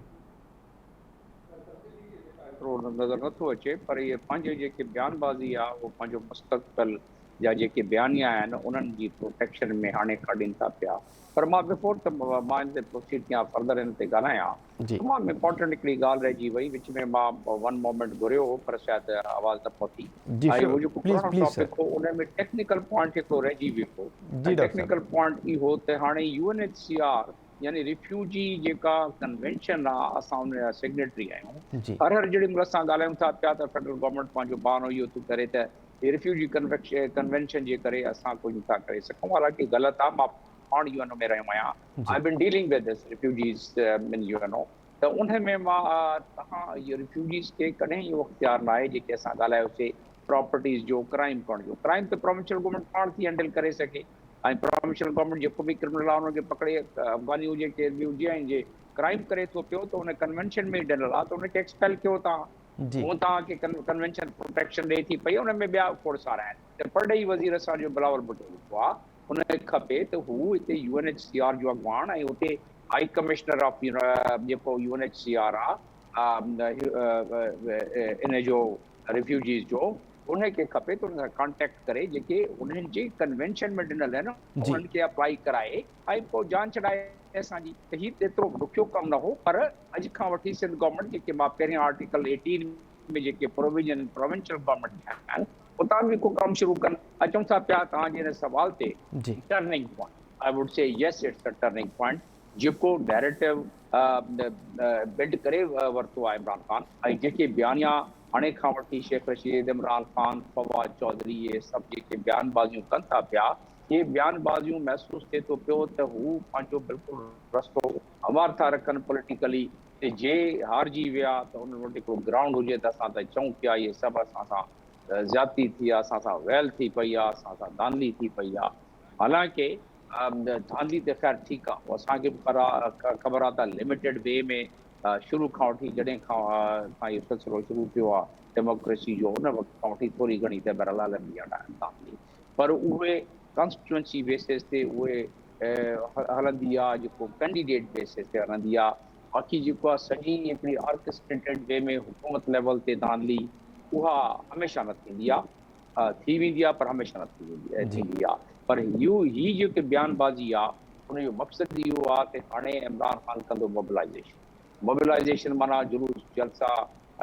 ايترو نظر نٿو اچي پر اهي پنهنجي جيڪي بيان بازي آهي اهو پنهنجو مستقبل جا جيڪي بيانيا آهن انهن جي پروٽيڪشن ۾ هاڻي ڪڍين ٿا پيا پر مان بفور ته مان ان تي پروسيڊ ٿيان فردر ان تي ڳالهايان تمام امپارٽنٽ هڪڙي ڳالهه رهجي وئي وچ ۾ مان ون مومينٽ گهريو هو پر شايد آواز نه پهتي ۽ هو جيڪو پراڻو ٽاپڪ هو ان ۾ ٽيڪنيڪل پوائنٽ هڪڙو رهجي ويو هو ۽ ٽيڪنيڪل پوائنٽ اهو ته هاڻي U N H C R يعني ريفيوجي جيڪا ڪنوينشن آ اسان ان جا سگنيٽري آهيون هر هر جهڙي مهل اسان ڳالهايون ٿا پيا ته فيڊرل گورنمينٽ پنهنجو بهانو اهو ٿي ڪري ته هي ريفيوجي ڪنوينشن جي ڪري اسان ڪجهه نٿا ڪري سگهون حالانڪه غلط آ مان پاڻ يو اين او ۾ رهيو آهيان I been dealing with this refugees in U N O ته ان ۾ مان تهان اهو ريفيوجيز کي ڪڏهن اهو اختيار ناهي جيڪي اسان ڳالهايوسي پراپرٽيز جو ڪرائم ڪرڻ جو ڪرائم ته پراونشل گورنمينٽ پاڻ ٿي هينڊل ڪري سگهي ۽ پراونشل گورنمينٽ جيڪو به ڪرمنل آهي ان کي پڪڙي افغاني هجي ڪير به هجي ۽ جي ڪرائم ڪري ٿو پيو ته ان ڪنوينشن ۾ ڏنل آهي ته ان کي ايڪسپيل ڪيو تان هون توهان کي ڪنوينشن پروٽيڪشن ڏئي ٿي پئي ان ۾ ٻيا کوڙ سارا آهن ته پرڏيهي وزير اسان جو بلاول ڀٽو جيڪو آهي ان کي کپي ته هو هتي U N H C R جو اڳواڻ ۽ اتي هائي ڪمشنر آف جيڪو U N H C R آهي ان جو ريفيوجيز جو انهن کي کپي ته انهن سان ڪانٽيڪٽ ڪري جيڪي انهن جي ڪنوينشن ۾ ڏنل آهن انهن کي اپلائي ڪرائي ۽ پوء جان ڇڏائي اسان جي ته هي ايترو ڏکيو ڪم نه هو پر اڄ کان وٺي سنڌ گورنمينٽ جيڪي مان پهريان آرٽيڪل ايٽين ۾ جيڪي پروويزن پراونشل گورنمينٽ جا آهن اتان به ڪو ڪم شروع ڪن اچون ٿا پيا توهان جي هن سوال تي turning point I would say yes it's a turning point جيڪو نيريٽو بلڊ ڪري ورتو آهي عمران خان ۽ جيڪي بيانيا هاڻي کان وٺي شيخ رشيد، عمران خان، فواد چوڌري اهي سڀ جيڪي بيان بازيون ڪن ٿا پيا اهي بيان بازيون محسوس ٿئي ٿو پيو ته هو پنهنجو بلڪل رستو هموار ٿا رکن پوليٽيڪلي ته جي هارجي ويا ته انهن وٽ هڪڙو گرائونڊ هجي ته اسان ته چئون پيا اهي سڀ اسان سان زيادتي ٿي آهي اسان سان ويل ٿي پئي آهي اسان سان ڌانڌلي ٿي پئي آهي حالانڪه ڌانڌلي ته خير ٺيڪ آ اهو اسان کي به خبر آ ته لميٽيڊ وي ۾ شروع کان وٺي جڏهن کان اهو سلسلو شروع ٿيو آ ڊيموڪريسي جو ان وقت کان وٺي ٿوري گهڻي ته بهرحال هلندي آ ڌانڌلي پر اهي ڪانسٽيٽوئنسي بيسز تي اهي هلندي آ جيڪو ڪينڊيڊيٽ بيسز تي هلندي آ باقي جيڪو آ سڄي هڪڙي آرڪسٽريٽيڊ وي ۾ حڪومت ليول تي ڌانڌلي اها هميشه نه ٿيندي آ ٿي ويندي آ پر هميشه نه ٿي ويندي ٿيندي آ پر اهو هي جيڪي بيان بازي آ ان جو مقصد اهو آ ته هاڻي عمران خان ڪندو موبلائيزيشن موبلائيزيشن معنيٰ جلوس جلسا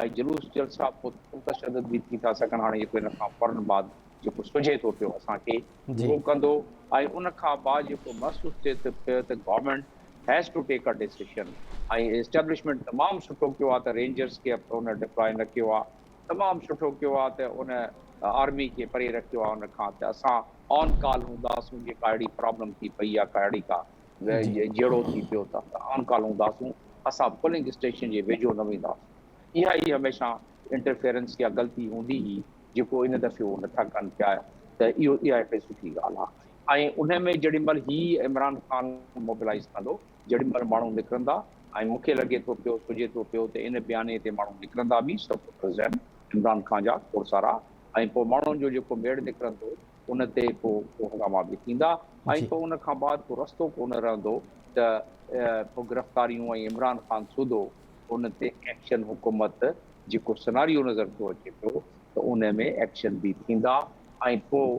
۽ جلوس جلسا پوء پرتشدد به ٿي ٿا سگهن هاڻي جيڪو ان کان فورن بعد جيڪو سجهي ٿو پيو اسان کي اهو ڪندو ۽ ان کان بعد جيڪو محسوس ٿئي ٿو پيو ته government has to take a decision ۽ establishment تمام سٺو ڪيو آ ته رينجرز کي ان ڊپلائي نه ڪيو آ تمام سٺو ڪيو آ ته ان آرمي کي پري رکيو آ ان کان ته اسان آن ڪال هونداسون جي ڪا اهڙي پرابلم ٿي پئي يا ڪا اهڙي ڪا جهيڙو ٿي پيو ته اسان آن ڪال هونداسون اسان پولنگ اسٽيشن جي ويجهو نه وينداسون اها ئي هميشه انٽرفيئرنس يا غلطي هوندي هئي جيڪو ان دفعي هو نٿا ڪن پيا ته اهو اها هڪڙي سٺي ڳالهه آ ۽ ان ۾ جيڏي مهل هي عمران خان موبلائز ڪندو جيڏي مهل ماڻهو نڪرندا ۽ مون کي لڳي ٿو پيو سجهي ٿو پيو ته ان بيانيي تي ماڻهو نڪرندا به سپورٽرز آهن عمران خان جا کوڙ سارا ۽ پوء ماڻهن جو جيڪو ميڙ نڪرندو ان تي پوء ڪو هنگاما به ٿيندا ۽ پوء ان کان بعد ڪو رستو ڪو نه رهندو ته پوء گرفتاريون ۽ عمران خان سوڌو ان تي ايڪشن حڪومت جيڪو سناريو نظر ٿو اچي پيو ته ان ۾ ايڪشن به ٿيندا ۽ پوء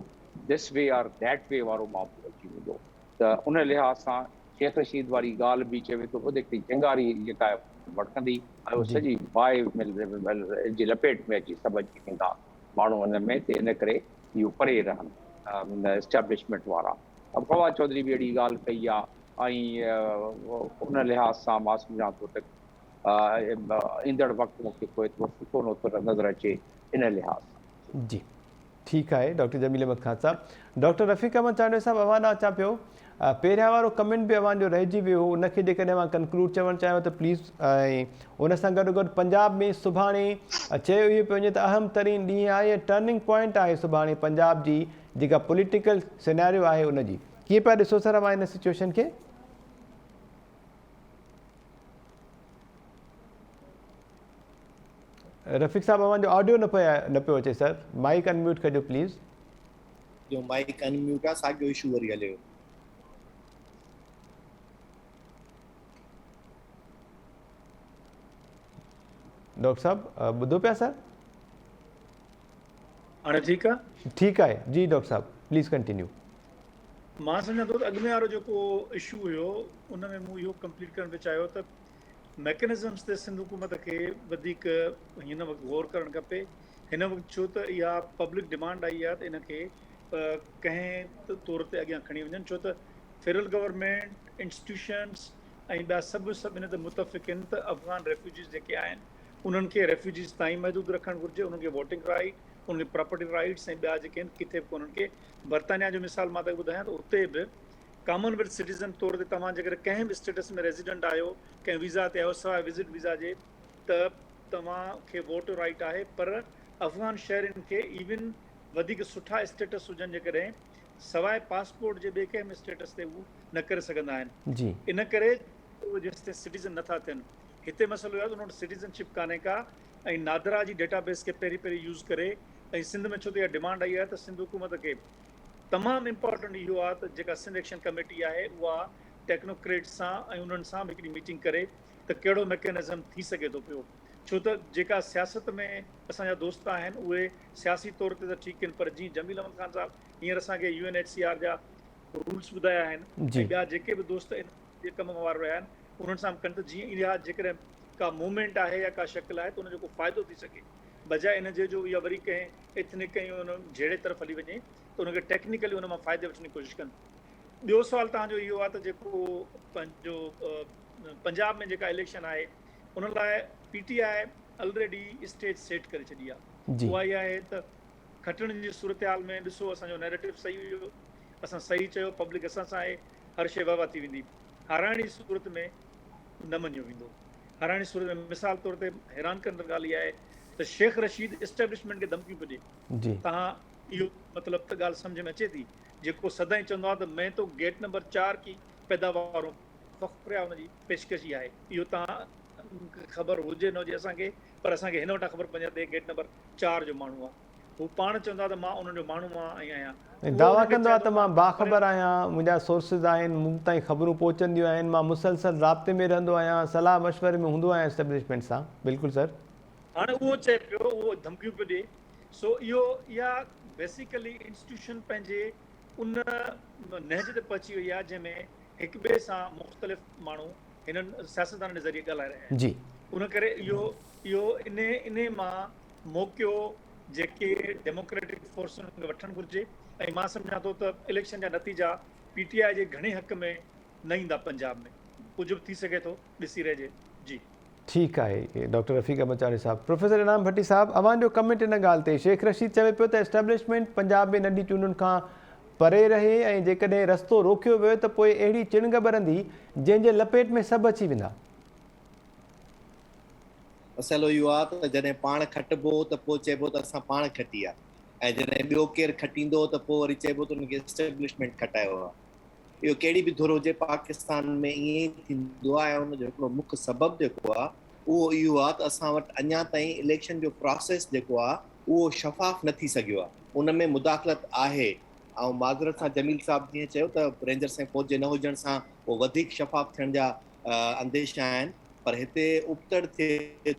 this way or that way وارو معاملو اچي ويندو ته ان لحاظ سان شيخ رشيد واري ڳالهه به چوي ٿو ٻڌ هڪڙي چنگاري جيڪا ڀڙڪندي ۽ اهو سڄي باهه جي لپيٽ ۾ اچي سڀ اچي ويندا ماڻهو ان ۾ ته ان ڪري اهو پري رهن اسٽيبلشمينٽ وارا فواد چوڌري به اهڙي ڳالهه ڪئي آهي ۽ ان لحاظ سان مان سمجهان ٿو ته ايندڙ وقت مون کي ڪو ايترو سٺو نٿو نظر اچي ان لحاظ سان. جي ٺيڪ آهي ڊاڪٽر جميل احمد خان صاحب. ڊاڪٽر رفيق احمد چانڊيو صاحب اوهان ڏانهن اچان پيو. پهريان وارو ڪمينٽ به اوهان جو رهجي ويو هو ان کي جيڪڏهن اوهان ڪنڪلوڊ چوڻ چاهيو ته پليز ۽ ان سان گڏو گڏ پنجاب ۾ سڀاڻي چيو اهو پيو وڃي ته اهم ترين ڏينهن آهي ۽ ٽرننگ پوائنٽ آهي سڀاڻي پنجاب جي جيڪا پوليٽيڪل سيناريو آهي ان جي ڪيئن پيا ڏسو سر اوهان ان سچويشن کي؟ رفيق صاحب اوهان جو آڊيو نه پيا نه پيو اچي سر مائيڪ انميوٽ ڪجو پليز. جو مائيڪ انميوٽ آ ساڳيو اشو وري هليو. ڊاڪٽر صاحب ٻڌو پيا سر. هاڻي ٺيڪ آ؟ ٺيڪ آهي جي ڊاڪٽر صاحب پليز ڪنٽينيو. مان سمجهان ٿو ته اڳ ۾ وارو جيڪو اشو هيو ان ۾ مون اهو ڪمپليٽ ڪرڻ پئي چاهيو ته ميڪنزمز تي سنڌ حڪومت کي وڌيڪ هن وقت غور ڪرڻ کپي هن وقت ڇو ته اها پبلڪ ڊمانڊ آئي آهي ته ان کي ڪنهن طور تي اڳيان کڻي وڃن ڇو ته فيڊرل گورنمينٽ انسٽيٽيوشنس ۽ ٻيا سڀ سڀ ان تي متفق آهن ته افغان ريفيوجيز جيڪي آهن انهن کي ريفيوجيز تائين محدود رکڻ گهرجي انهن کي ووٽنگ رائيٽ انهن کي پراپرٽي رائيٽس ۽ ٻيا جيڪي آهن ڪٿي به ڪونهن ڪي برطانيا جو مثال مان توکي ٻڌايان ته اتي به ڪامن ويلٿ سٽيزن طور تي توهان جيڪڏهن ڪنهن به اسٽيٽس ۾ ريزيڊنٽ آهيو ڪنهن ويزا تي آهيو سواء وزٽ ويزا جي ته توهان کي ووٽ جو رائيٽ آهي پر افغان شهرين کي ايون وڌيڪ سٺا اسٽيٽس هجن جيڪڏهن سواء پاسپورٽ جي ٻئي ڪنهن به اسٽيٽس تي هو نه ڪري سگهندا آهن جي. ان ڪري اهي جيستائين سٽيزن نٿا ٿين هتي مسئلو اهو آهي ته انهن وٽ سٽيزن شپ ڪانهي ڪا ۽ نادرا جي ڊيٽا بيس کي پهرين پهرين يوز ڪري ۽ سنڌ ۾ ڇو ته اها ڊمانڊ آئي آهي ته سنڌ حڪومت کي تمام امپارٽنٽ اهو آهي ته جيڪا سنڌ ايڪشن ڪميٽي آهي اها ٽيڪنوڪريٽس سان ۽ انهن سان به هڪڙي ميٽنگ ڪري ته ڪهڙو ميڪنزم ٿي سگهي ٿو پيو ڇو ته جيڪا سياست ۾ اسان جا دوست آهن اهي سياسي طور تي ته ٺيڪ آهن پر جيئن جميل احمد خان صاحب هينئر اسان کي U N H C R جا رولس ٻڌايا آهن ۽ ٻيا جيڪي به دوست ان جي ڪم ۾ وارو رهيا آهن انهن سان به ڪن ته جيئن اها جيڪڏهن ڪا موومينٽ آهي يا ڪا شڪل آهي ته ان جو ڪو فائدو ٿي سگهي بجاء ان جي جو اها وري ڪنهن ايٿنڪ ۽ ان جهيڙي طرف هلي وڃي ته ان کي ٽيڪنيڪلي ان مان فائدي وٺڻ جي ڪوشش ڪن. ٻيو سوال توهان جو اهو آهي ته جيڪو پنهنجو پنجاب ۾ جيڪا اليڪشن آهي ان لاء P T I already stage set ڪري ڇڏي آهي اها اها آهي ته کٽڻ جي صورتحال ۾ ڏسو اسان جو نيريٽو صحيح هيو اسان صحيح چيو پبلڪ اسان سان آهي هر شيء واهه واهه ٿي ويندي. هارائڻ جي صورت ۾ نه مڃيو ويندو. هارائڻ جي صورت ۾ مثال طور تي حيران ڪندڙ ڳالهه اها آهي ته شيخ رشيد اسٽيبلشمينٽ کي ڌمڪيون پيو ڏئي. توهان اهو مطلب ته ڳالهه سمجهه ۾ اچي ٿي جيڪو سدائين چوندو آهي ته مين تو گيٽ نمبر چار ڪي پيداوار هون فخر آهي ان جي پيشڪش اها آهي. اهو توهان کي خبر هجي نه هجي اسان کي پر اسان کي هن وٽان خبر پوندي آهي ته هي گيٽ نمبر چار جو ماڻهو آهي. هو پاڻ چوندو آهي ته مان انهن جو ماڻهو آهيان ۽ آهيان. ۽ دعويٰ ڪندو آهي ته مان باخبر آهيان، منهنجا سورسز آهن، مون تائين خبرون پهچنديون آهن، مان مسلسل رابطي ۾ رهندو آهيان، صلاح مشوري ۾ هوندو آهيان اسٽيبلشمينٽ سان. بلڪل سر. هاڻي اهو چئي پيو، اهو ڌمڪيون پيو ڏئي. سو اهو اها بيسيڪلي انسٽيٽيوشن پنهنجي ان نهج تي پهچي وئي آهي جنهن ۾ هڪ ٻئي سان مختلف ماڻهو هنن سياستدانن جي ذريعي ڳالهائي رهيا آهن. ان ڪري اهو اهو انهي انهي مان موقعو جيڪي ڊيموڪريٽڪ فورسن کي وٺڻ گهرجي ۽ مان سمجهان ٿو ته اليڪشن جا نتيجا پي ٽي آء جي گهڻي حق ۾ نه ايندا پنجاب ۾ ڪجهه به ٿي سگهي ٿو ڏسي رهجي جي. ٺيڪ آهي ڊاڪٽر رفيق احمد چانڊيو صاحب. پروفيسر انعام ڀٽي صاحب اوهان جو ڪمينٽ ان ڳالهه تي شيخ رشيد چوي پيو ته اسٽيبلشمينٽ پنجاب ۾ ننڍي چونڊن کان پري رهي ۽ جيڪڏهن رستو روڪيو ويو ته پوء اهڙي چڻنگ ٻرندي جنهن جي لپيٽ ۾ سڀ اچي ويندا. مسئلو اهو آ ته جڏهن پاڻ کٽبو ته پوء چئبو ته اسان پاڻ کٽي آ ۽ جڏهن ٻيو ڪير کٽيندو ته پوء وري چئبو ته ان کي اسٽيبلشمينٽ کٽايو آ. اهو ڪهڙي به ڌر هجي پاڪستان ۾ ائين ئي ٿيندو آ ۽ ان جو هڪڙو مک سبب جيڪو آ اهو اهو آ ته اسان وٽ اڃا تائين اليڪشن جو پراسيس جيڪو آ اهو شفاف نه ٿي سگهيو آ. ان ۾ مداخلت آهي. آئون معذرت سان جميل صاحب جيئن چيو ته رينجرس ۽ فوج جي نه هجڻ سان اهو وڌيڪ شفاف ٿيڻ جا انديشا آهن پر هتي ابتڙ ٿئي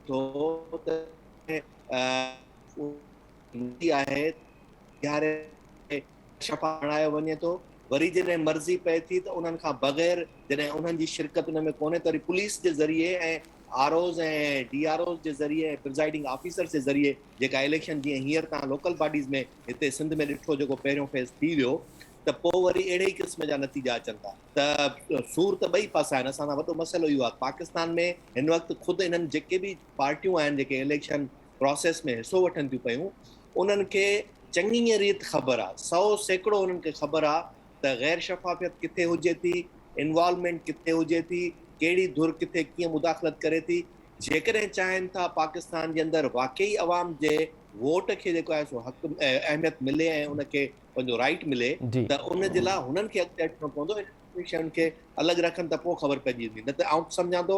ٿو ته آهي بيهاري شفا بڻايو وڃي ٿو وري جڏهن مرضي پئي ٿي ته انهن کان بغير جڏهن انهن جي شرڪت ان ۾ ڪونهي ته وري پوليس جي ذريعي ۽ R Os ۽ D R Os جي ذريعي ۽ پرزائيڊنگ آفيسرز جي ذريعي جيڪا اليڪشن جيئن هينئر تان لوڪل باڊيز ۾ هتي سنڌ ۾ ڏٺو جيڪو پهريون فيز ٿي ويو ته پوء وري اهڙي ئي قسم جا نتيجا اچن ٿا ته سور ته ٻئي پاسا آهن اسان سان وڏو مسئلو اهو آهي پاڪستان ۾ هن وقت خود انهن جيڪي به پارٽيون آهن جيڪي اليڪشن پراسيس ۾ حصو وٺن ٿيون پيون انهن کي چڱيء ريت خبر آهي 100% انهن کي خبر آهي ته غير شفافيت ڪٿي هجي ٿي انوالومينٽ ڪٿي هجي ٿي ڪهڙي ڌر ڪٿي ڪيئن مداخلت ڪري ٿي جيڪڏهن چاهين ٿا پاڪستان جي اندر واقعي عوام جي ووٽ کي جيڪو آهي سو حق اهميت ملي ۽ ان کي پنهنجو رائيٽ ملي ته ان جي لاء هنن کي اڳتي اچڻو پوندو انهن شين کي الڳ رکن ته پوء خبر پئجي ويندي نه ته آئون سمجهان ٿو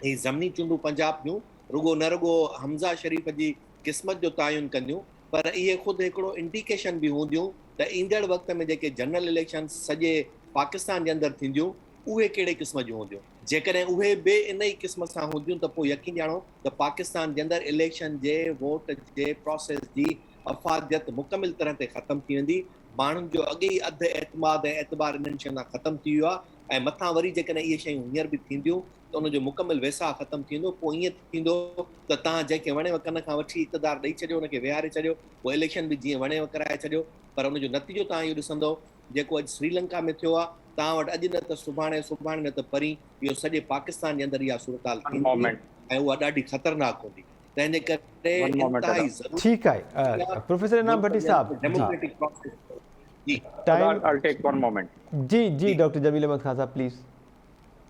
هي ضمني چونڊون پنجاب جون رڳو نه رڳو حمزه شريف جي قسمت جو تعين ڪنديون پر اهي خود هڪڙو انڊيڪيشن به هونديون ته ايندڙ وقت ۾ جيڪي جنرل اليڪشن سڄي پاڪستان جي اندر ٿينديون اهي ڪهڙي قسم جون هونديون جيڪڏهن اهي به ان ئي قسم سان هونديون ته پوء يقين ڄاڻو ته پاڪستان جي اندر اليڪشن جي ووٽ جي پراسيس جي افاديت مڪمل طرح تي ختم ٿي ويندي. ماڻهن جو اڳي ئي اڌ اعتماد ۽ اعتبار انهن شين تان ختم ٿي ويو آهي ۽ مٿان وري جيڪڏهن اهي شيون هينئر به ٿينديون ته ان جو مڪمل ويساهه ختم ٿي ويندو. پوء ائين ٿيندو ته توهان جنهن کي وڻيو ڪن کان وٺي اقتدار ڏئي ڇڏيو، ان کي ويهاري ڇڏيو، پوء اليڪشن به جيئن وڻيو ڪرائي ڇڏيو، پر ان جو نتيجو توهان اهو ڏسندؤ جيڪو اڄ سريلنڪا ۾ ٿيو آهي، توهان وٽ اڄ نه ته سڀاڻي، سڀاڻي نه ته پرين اهو سڄي پاڪستان جي اندر اها صورتحال ٿيندي ۽ اها ڏاڍي خطرناڪ هوندي. تنهن جي ڪري انتهائي ضروري ٺيڪ آهي پروفيسر انعام ڀٽي صاحب ڊيموڪريٽڪ پراسيس جي ٽائيم جي جي جي ڊاڪٽر جميل احمد خان صاحب پليز.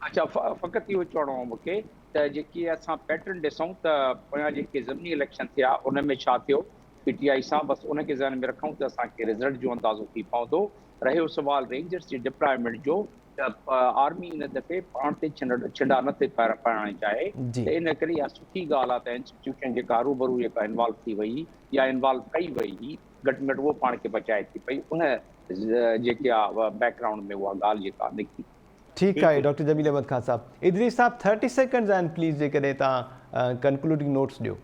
اڇا فقط اهو چوڻو هو مونکي ته جيڪي اسان پيٽرن ڏسون ته پويان جيڪي ضمني اليڪشن ٿيا ان ۾ ڇا ٿيو پي ٽي آئي سان بس ان کي ذهن ۾ رکون ته اسان کي رزلٽ جو اندازو ٿي پوندو. رهيو سوال رينجرز جي ڊپلائمينٽ جو ته آرمي ان دفعي پاڻ تي ڇنڊا نه ٿي پائڻ چاهي ته ان ڪري اها سٺي ڳالهه آهي ته انسٽيٽيوشن جيڪا هروڀرو جيڪا انوالو ٿي وئي هئي يا انوالو ڪئي وئي هئي گهٽ ۾ گهٽ اهو پاڻ کي بچائي ٿي پئي ان جيڪي آهي بيڪ گرائونڊ ۾ اها ڳالهه جيڪا نڪتي. ٺيڪ آهي ڊاڪٽر جميل احمد خان صاحب. ادريس صاحب ٿرٽي سيڪنڊز آهن پليز جيڪڏهن توهان ڪنڪلوڊنگ نوٽس ڏيو.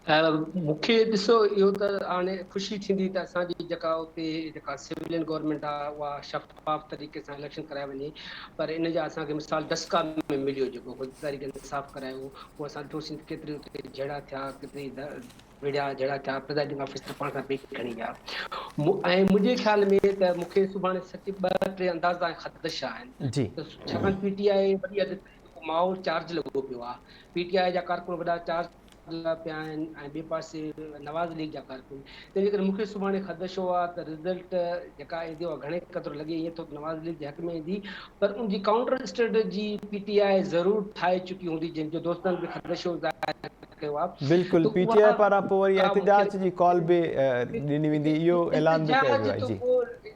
مون کي ڏسو اهو ته هاڻي خوشي ٿيندي ته اسان جي جيڪا اتي جيڪا سولين گورنمينٽ آهي اها شفاف طريقي سان اليڪشن ڪرائي وڃي پر ان جا اسان کي مثال ڊسڪا ۾ مليو جيڪو تحريڪ انصاف ڪرايو اهو اسان ڏٺوسين ته ڪيتري اتي جهيڙا ٿيا ڪيتري وڙهيا جهيڙا ٿيا پرزائيڊنگ آفيسر پاڻ سان بيگ کڻي ويا ۽ منهنجي خيال ۾ ته مون کي سڀاڻي سچ ٻه ٽي اندازا ۽ خدشا آهن ته ڇاڪاڻ پي ٽي آء وڏي حد تائين جيڪو ماحول چارج لڳو پيو آهي پي ٽي آء جا ڪارڪن وڏا چارج لڳا پيا آهن ۽ ٻئي پاسي نواز ليگ جا ڪارڪن تنهن جي ڪري مون کي سڀاڻي خدشو آهي ته رزلٽ جيڪا ايندي اها گهڻي قدر لڳي ائين ٿو ته نواز ليگ جي حق ۾ ايندي پر ان جي ڪائونٽر اسٽريٽجي پي ٽي آء ضرور ٺاهي چڪي هوندي جنهن جو دوستن به خدشو ظاهر ڪيو آهي بلڪل ته پي ٽي آء اها پاران پوء وري ڪا مون کي احتجاج جي ڪال به ڏني ويندي اهو اعلان به ڪيو احتجاج ويو آهي ته جي. ڪو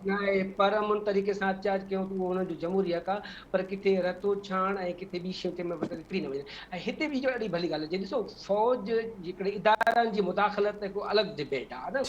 ناهي پر امن طريقي سان احتجاج ڪيون ته اهو انهن جو جمهوري حق آهي پر ڪٿي رتو ڇاڻ ۽ ڪٿي ٻي شيون تي مطلب نڪري نه وڃن ۽ هتي به اهو ڏاڍي ڀلي ڳالهه آهي جي ڏسو فوج جيڪڏهن ادارن جي مداخلت هڪ الڳ ڊبيٽ آهي نه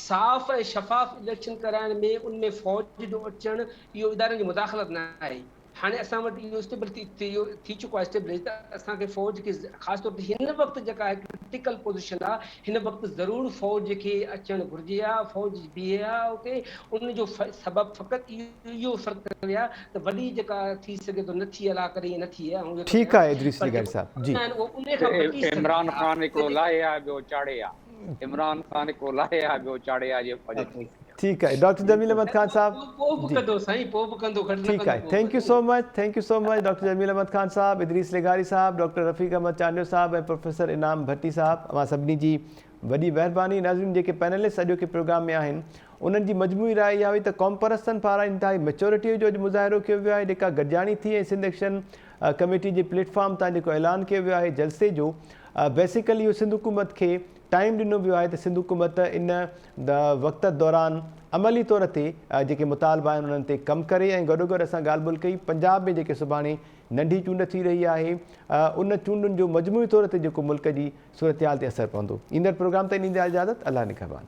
صاف ۽ شفاف اليڪشن ڪرائڻ ۾ ان ۾ فوج جو اچڻ اهو ادارن جي مداخلت نه آهي هاڻي اسان وٽ اهو اسٽيبل ٿي اهو ٿي چڪو آهي اسٽيبلش ته اسان کي فوج کي خاص طور تي هن وقت جيڪا ڪرٽيڪل پوزيشن آهي هن وقت ضرور فوج کي اچڻ گهرجي ها فوج بيهي ها اتي ان جو سبب فقط اهو اهو فرق ٿي ها ته وڏي جيڪا ٿي سگهي ٿو نه ٿئي الله ڪري ائين نه ٿئي آئون اهو ٿو ٺيڪ چاهيان آهي ادريس پر لغاري جيڪو صاحب جي. آهن اهو انهي کان بچي سگهجي عمران ها خان هڪڙو لاهي ها ٻيو چاڙهي ها عمران خان هڪڙو لاهي ها ٻيو چاڙهي ها جي فوج ٿي سگهي ها. ٺيڪ آهي ڊاڪٽر جميل احمد خان صاحب پوء به جي. ڪندو سائين پوء به ڪندو گهٽ نه ٺيڪ ڪندو آهي پوء thank به you so much thank you so much doctor Jamil Ahmed Khan صاحب ادريس لغاري صاحب ڊاڪٽر رفيق احمد چانڊيو صاحب ۽ پروفيسر انعام ڀٽي صاحب اوهان سڀني جي وڏي مهرباني ناظرين جيڪي پينلسٽ اڄوڪي پروگرام ۾ آهن انهن جي مجموعي راء اها هئي ته قومپرستن پاران انتهائي ميچورٽيء جو اڄ مظاهرو ڪيو ويو آهي جيڪا گڏجاڻي ٿي ۽ سنڌ ايڪشن ڪميٽي جي پليٽ فارم تان جيڪو اعلان ڪيو ويو آهي جلسي جو بيسيڪلي اهو سنڌ حڪومت کي ٽائيم ڏنو ويو آهي ته سنڌ حڪومت ان وقت دوران عملي طور تي جيڪي مطالبا آهن انهن تي ڪم ڪري ۽ گڏوگڏ اسان ڳالهه ٻولهه ڪئي پنجاب ۾ جيڪي سڀاڻي ننڍي چونڊ ٿي رهي آهي ان چونڊن جو مجموعي طور تي جيڪو ملڪ جي صورتحال تي اثر پوندو. ايندڙ پروگرام تائين ڏيندا اجازت الله نگهبان.